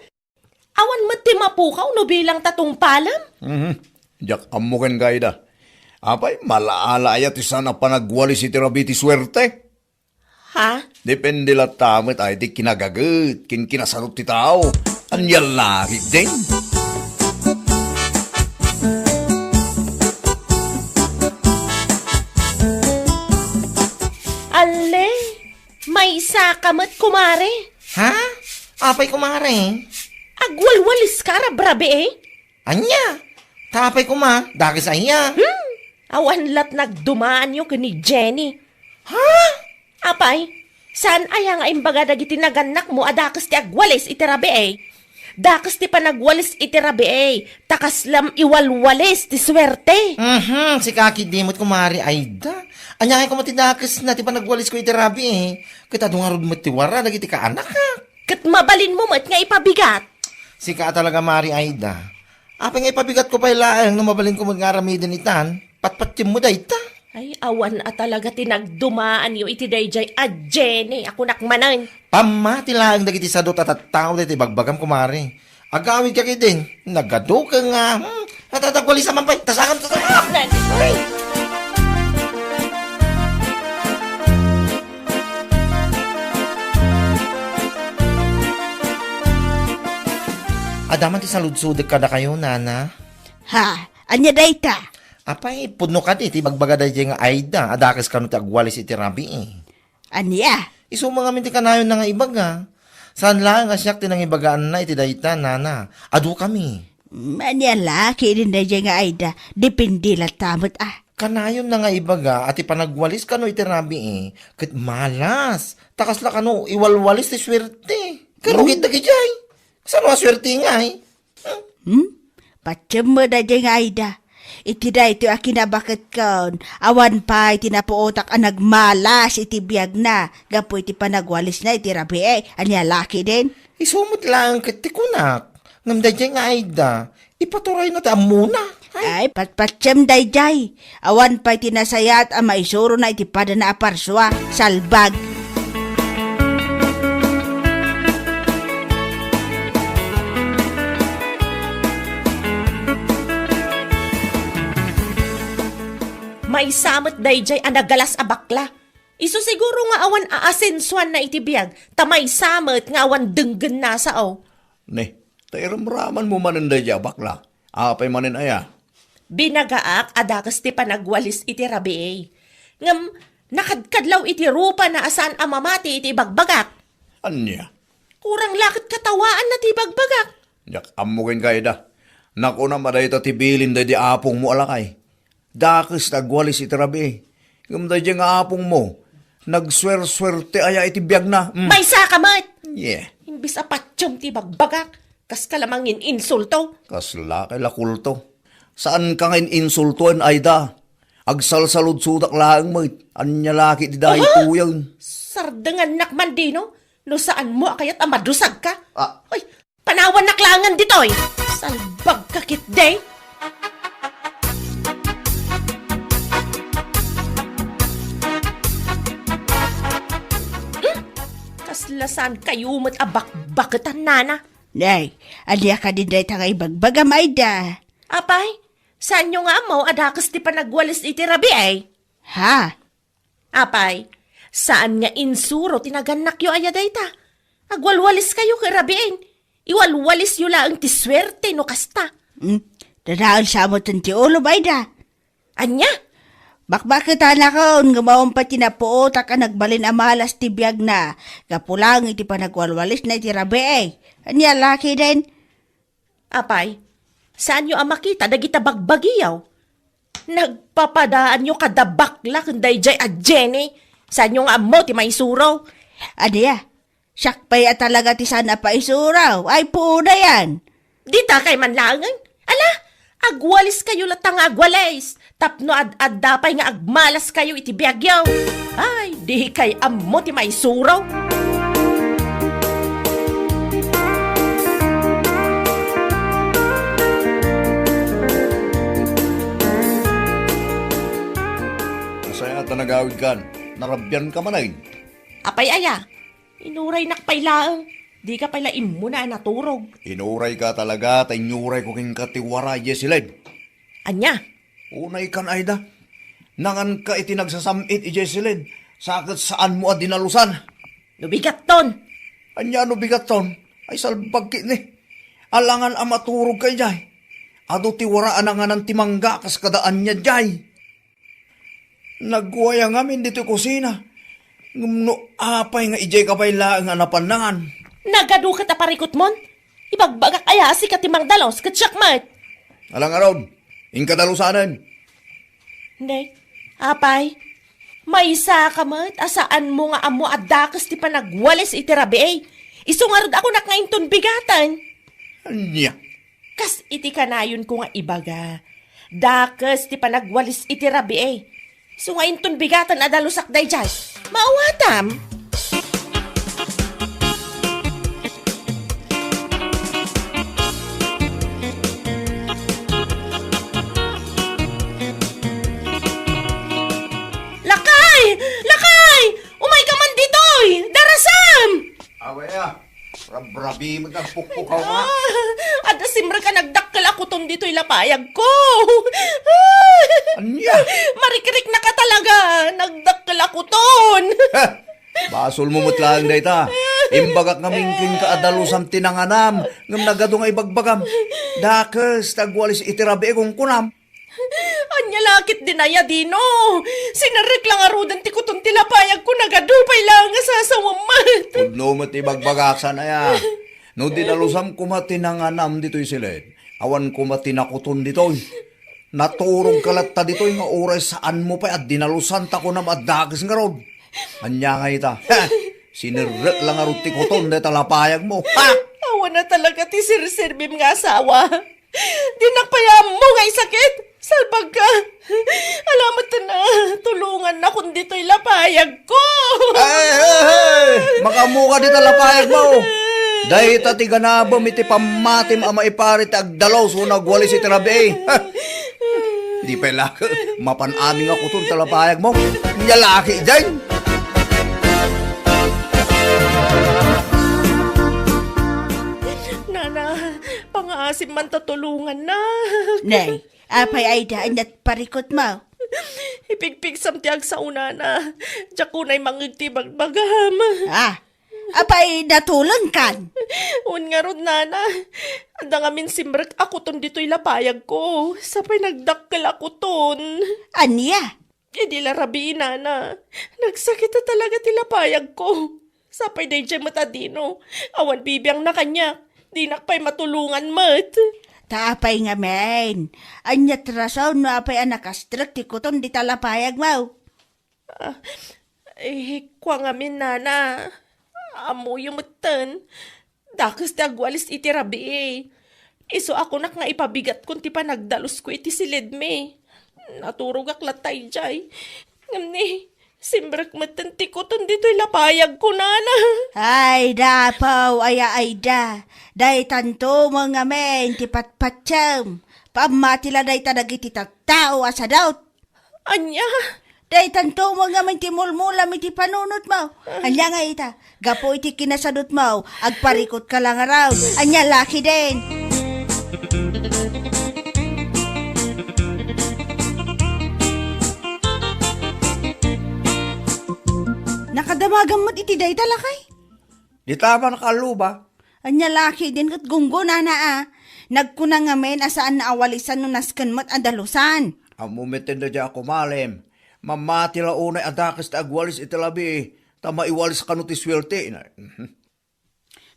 Awan met ti mapukaw no bilang ta tungpalem. Mhm. Diak ammo kenka, Aida. Apay, maal-ala aya ti saan a panagwalis iti rabii ti suerte? Ha? Depende latta met iti kinagaget ken kinasarot ti tao. Ania La Ketdin? Alle, maysaka met, kumare. Ha? Apay, kumare? Agwalwaliska rabii? Ania? Ta apay koma, dakes aya? Hmm? Awan lat nagdumaanyo ken ni Jenny. Ha? Apay, saan aya nga imbaga dagiti nagannakmo a dakes ti agwalis iti rabii? Dakes ti panagwalis iti rabii, ta kaslam iwalwalis ti suerte. Mhm, sika ketdi met, kumare Aida. Ania ngay koma ti dakesna ti panagwalisko iti rabii? Ket adu ngarud met ti wara dagiti kaanakak. Ket mabalinmo met nga ipabigat. Sika a talaga, Mare Aida. Apay nga ipabigatko pay laeng no mabalinko met nga aramiden itan? Patpatiemmo dayta. Ay, awan a talaga ti nagdumaanyo iti daydiay a Jenny a kunak manen. Pammati laeng dagiti sadut a tattao dayta ibagbagam, kumare. Agawidka ketdin, nagaduken nga, hmm, natatakwalisa man pay, tasakam, tasakam! Ay! Adda man ti saludsodek kadakayo, nana. Ha? Ania dayta? Apay, pudno kadi ti ibagbaga daydiay nga Aida a dakes kano ti agwalis iti rabii. Ania? Isu man ngamin ti kanayonna nga ibaga. Saan laeng a siak ti nangibagaanna iti dayta, nana. Adukami. Ania la ketdin daydiay nga Aida, depende latta met a. Kanayonna nga ibaga a ti panagwalis kano iti rabii ket malas. Ta kasla kano iwalwalis ti suerte. Karugit dagidiay. Saan a suerte ngay? Hmm? Patiem met daydiay nga Aida. Iti daytoy a kinabaketkon, awan pay ti napuotak a nagmalas iti biagna gapu iti panagwalisna iti rabii. Ania, lakiden? Isu met laeng ket ti kunak. Ngem daydiay nga Aida, ipaturayna ti ammona. Ay. Ay, patpatiem daydiay. Awan pay ti nasayaat a maisurona iti padana a parsua. Salbag. Maysa met daydiay a nagalas a bakla. Isu siguro nga awan aasensuanna iti biag, ta maysa met nga awan denggenna a sao. Ne, ta iramramanmo manen daydiay a bakla. Apay manen aya? Binagaak a dakes ti panagwalis iti rabii. Ngem, nakadkadlaw iti rupana a saan a mamati iti ibagbagak. Ania? Kurang la ket katawaanna ti ibagbagak. Diak ammo ken kayda. Nakunam a dayta ti bilin daydi apongmo a lakay. Dakes ti agwalis iti rabii. Ngem daydiay nga apongmo, nagsuersuerte aya iti biagna. Mm. Maysa ka met! Yeah. Imbis a patiem ti ibagbagak, kaska la mangin-insulto. Kasla kay la kulto. Saan ka nga in-insultoen, Aida. Agsalsaludsodak laeng met. Ania la ket ti daytoyen? Sardengannak man dino, no saanmo a kayat a madusagka. Ah. Ay, panawannak laengen ditoy. Salbagka ketdi. Hmm? Kasla saan kayo met a bakbaketan, nana. Nay, ania kadi dayta nga ibagbagam, Aida? Apay, saanyo nga ammo a dakes ti panagwalis iti rabii? Ha? Apay, saan nga insuro ti nagannakyo aya dayta? Agwalwalis kayo ket rabiin. Iwalwalisyo laeng ti suerte no kasta. Hmm? Dadael sa amuten ti ulo, Aida. Ania? Bakbaketanakon nga maumpa ti napuotak a nagbalin a malas ti biagna gapu laeng iti panagwalwalisna iti rabii. Ania, lakiden? Apay, saanyo a makita dagita bagbagiyo? Nagpapadaanyo kada bakla ken daydiay a Jenny. Saanyo nga ammo ti maisuro? Ania? Siak pay a talaga ti saan a paisuro. Ay, puonayan. Dita kay man laengen. Ala, agwalis kayo latta nga agwalis. Tapno ad-adda pay nga agmalas kayo iti biagyo. Ay, di kay ammo ti maisuro. Nasayaat a nagawidkan. Narabianka manen. Apay aya? Inuraynak pay laeng. Dika pay la immuna a naturog. Inurayka talaga, ta inyurayko kenka ti wara idiay siled. Ania? Unay kan, Aida. Nanganka iti nagsasam-it idiay siled, sa ket saanmo a dinalusan. No bigatton. Ania no bigatton? Ay, salbag ketdi. Alangan a maturogka idiay. Adu ti wara a nanganan ti mangga kas kada ania diay. Nagwaya ngamin ditoy kusina. Ngem no apay nga idiay ka pay laeng a napan nangan? Nagadu ket a parikutmon? Ibagbagak aya a sika ti mangdalus ket siak met. Ala ngarud, inka dalusanen. Nay, apay, maysa ka met a saanmo nga ammo a dakes ti panagwalis iti rabii. Isu ngarud a kunak nga inton bigaten. Ania? Kas iti kanayonko nga ibaga, dakes ti panagwalis iti rabii. Isu nga inton bigaten a dalusak daydiay. Maawatam? Lakay! Lakay! Umayka man ditoy! Darasam! Away, ah. Rabrabi met nga agpukpukaw nga. Ah, adda simrek a nagdakkel a kuton ditoy lapayagko. Ania? Marikriknaka talaga. Nagdakkel a kuton. Heh! Basolmo met laeng dayta. Imbagak ngamin kenka a dalusam ti nanganam, ngem nagadu nga ibagbagam. Dakes ti agwalis iti rabii, kunkunam. Ania la ketdin aya, Dino? Sinerrek la ngaruden ti kuton ti lapayagko, nagadu pay laeng a sasawem met. Pudno met ti ibagbagak, saan aya? No dinalusam koma ti nanganam ditoy siled, awan koma ti nakuton ditoy. Naturogka latta ditoy nga uray saanmo pay a dinalusan ta kunam a dakes ngarud. Ania ngay ita? Ha! Sinerrek la ngarud ti kuton dayta lapayagmo. Ha! Awan a talaga ti serserbim nga asawa. Dinak pay ammo nga isakit. Salbagka. Ala met ten, ah, tulongannakon ditoy lapayagko. Ay, ay, ay! Makaammoka dita lapayagmo. Dayta ti ganabem iti pammatim a maiparit ti agdalus wenno agwalis iti rabii. Di pay la mapan amin nga kuton ta lapayagmo. Nia laki diay. Nana, pangaasim man ta tulongannak. Nay, apay Aida, ania ti parikutmo? Ipigpigsam ti agsao, nana. Diak unay mangngeg ti ibagbagam. Ah, apay natulengkan? Wen ngarud, nana. Adda ngamin simrek a kuton ditoy lapayagko. Sapay nagdakkel a kuton. Ania? Idi la rabii, nana, nagsakit a talaga ti lapayagko. Sapay daydiay met a dino, awan bibiangna kaniak, dinak pay matulongan met. Ta apay ngamin? Ania ti rason no apay a nakastrek ti kuton dita lapayagmo? Ah, eh, kua ngamin, nana, ammoyo metten. Dakes ti agwalis iti rabii. Isu a kunak nga ipabigatkon ti panagdalusko iti silidmi. Naturogak latta idiay. Ngem ni, simrek metten ti kuton ditoy lapayagko, nana. Ay, dapaw, aya Aida. Daytanto met ngamin ti patpatiem. Pammati la dayta dagiti tattao a sadut. Ania? Daytanto met ngamin ti mulmulam iti panunotmo. Ania nga ita? Gapu iti kinasadutmo, agparikutka la ngarud. Ania laki den? Nakadamagam met iti dayta, lakay? Dita man kalluba. Ania laki den ket gunggonana a. Nagkuna ngamin a saanna a walisan no nasken met a dalusan. Ammo met daydiay a kumalem. Mamati la unay a dakes ti agwalis iti labi, ta maiwalis kano ti suerte. Mhm.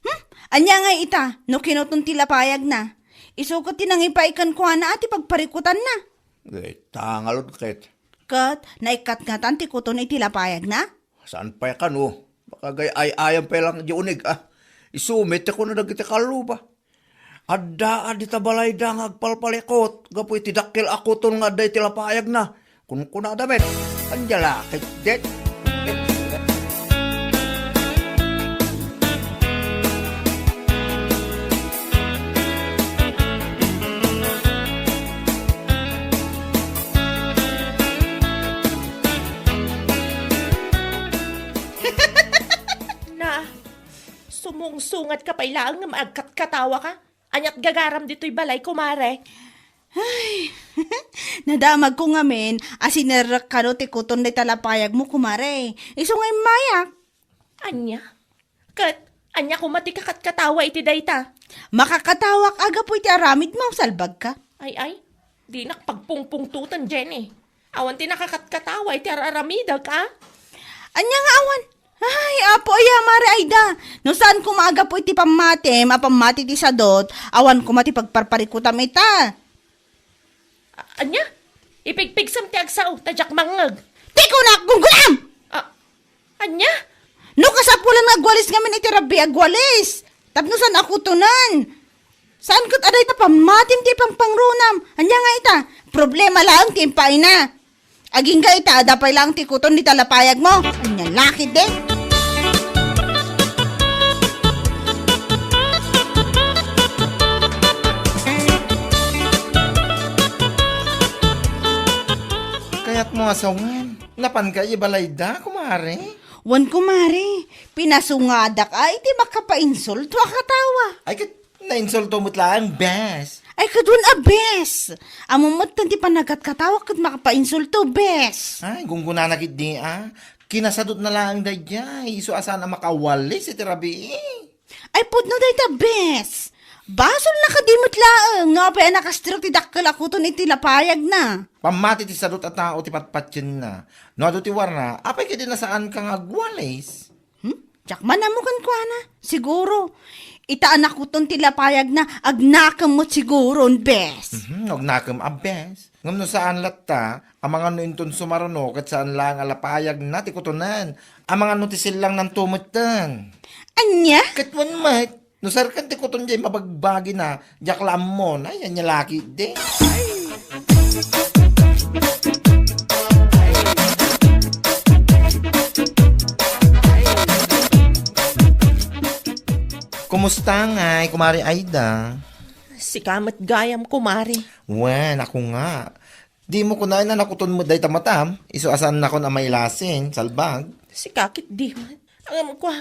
Hmm? Ania nga ita, no kinuton ti lapayagna? Isu ket ti nangipaay kenkuana a ti pagparikutanna. Ita ngarud ket. Ket naikkatngatan ti kuton iti lapayagna? Saan pay kano? Makagay-ay-ayam pay lang di unig, ah. Isu met ti kuna dagiti kalluba. Adda a dita balayda nga agpalpalikut gapu iti dakkel a kuton nga adda iti lapayagna. Kunkunada met, ania la ket dayta? Na, sumungsungatka pay laeng ngem agkatkatawaka. Ania't gagaram ditoy balay, kumare? Ay, nadamagko ngamin a sinerrek kano ti kuton dayta lapayagmo, kumare. Isu nga immayak. Ania? Ket ania koma ti kakatkatawa iti dayta? Makakatawak a gapu iti aramidmo, salbagka. Ay, ay, dinak pagpungpungtoten, Jenny. Awan ti nakakatkatawa iti ar-aramidek, a? Ania nga awan? Ay, Apo aya, Mare Aida, no saan koma a gapu iti pammatim a pammati ti sadut, awan koma ti pagparparikutam ita. A-, ania? Ipigpigsam ti agsao, ta diak mangngeg. Ti kunak, gunggunam! A-, ania? No kasapulan nga agwalis ngamin iti rabii, agwalis. Tapno saan a kutonen. Saan ket adda ita pammatim ti pangpangrunam. Ania nga ita? Problema laeng ti impaayna. Agingga ita, adda pay laeng ti kuton dita lapayagmo. Ania la ket dayta? Kayatmo a sawen, napanka ibalayda, kumare? Wen, kumare. Pinasungadak a iti makapainsulto a katawa. Ay, ket nainsulto met laeng, bes. Ay, ket wen a, bes. Ammom met ti panagkatkatawak ket makapainsulto, bes. Ay, gunggunana ketdi a. Kinasadutna laeng daydiay, isu a saan a makawalis iti rabii. Ay, pudno dayta, bes. Basolna kadi met laeng no apay a nakastrek ti dakkel a kuton iti lapayagna. Pammati ti sadut a tao ti patpatienna. No adu ti warna, apay kadi a saanka nga agwalis? Hmm? Diak man ammo kenkuana. Siguro, ita a nakuton ti lapayagna, agnakem met siguron, bes. Mhm, no agnakem a bes. Ngem no saan latta, amangan no inton sumaruno ket saan laeng a lapayagna ti kutonen. Amangan no ti sellangnanto metten. Ania? Ket wen met. No serkan ti kuton jay mabagbagina, diak la ammon. Ay, ania la ketdi. Kumusta ngay, Kumare Aida? Sika met gayam, kumare. Wen, ako nga. Dimo kunaen a nakuton met dayta matam, isu a saannakon a mailasin, salbag. Sika ketdi met. Ngem kua,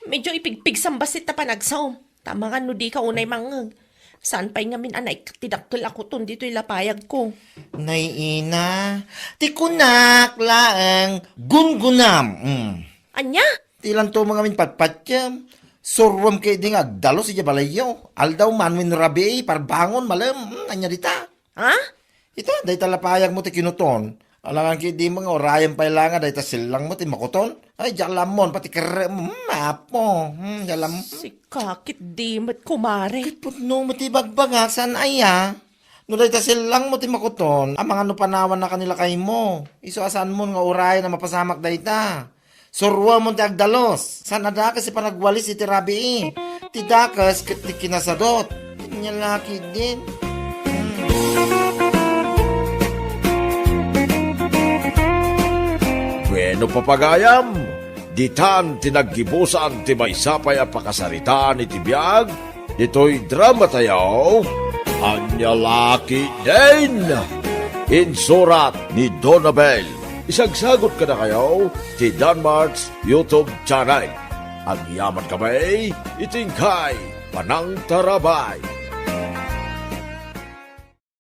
medyo ipigpigsam bassit ta panagsaom. Ta amangan no dika unay mangngeg. Saan pay ngamin a naikkat ti dakkel a kuton ditoy lapayagko. Nay ina, ti kunak laeng gungunam. Mm. Ania? Ti lanto mo ngamin patpatiem. Suruem ketdi nga agdalus idiay balayyo. Aldaw man wenno rabii, parbangon, malem. Mm, ania dita? Ha? Ita, dayta lapayagmo ti kinuton. Alangan ketdi mo nga urayem pay la nga dayta sellangmo ti makuton. Ay, diak la ammon, pati kerrem. Mm, apo. Mm, diak la am- Sika ketdi met, kumare. Ket pudno met ti ibagbagak, saan aya? No dayta sellangmo ti makuton, amangan no panawanna kani lakaymo. Isu a saanmon nga urayen a mapasamak dayta. Suruemon ti agdalus. Saan a dakes ti panagwalis iti rabii. Ti dakes ket ti kinasadut. Ania la ketdin. Bueno, papagayam, ditan ti naggibusan ti maysa pay a pakasaritaan iti biag ditoy dramatayo, Ania la ketdin. Insurat ni Donabel. Isagsagut kadakayo ti Danmart's YouTube channel. Agyamankami iti inkay panangtarabay.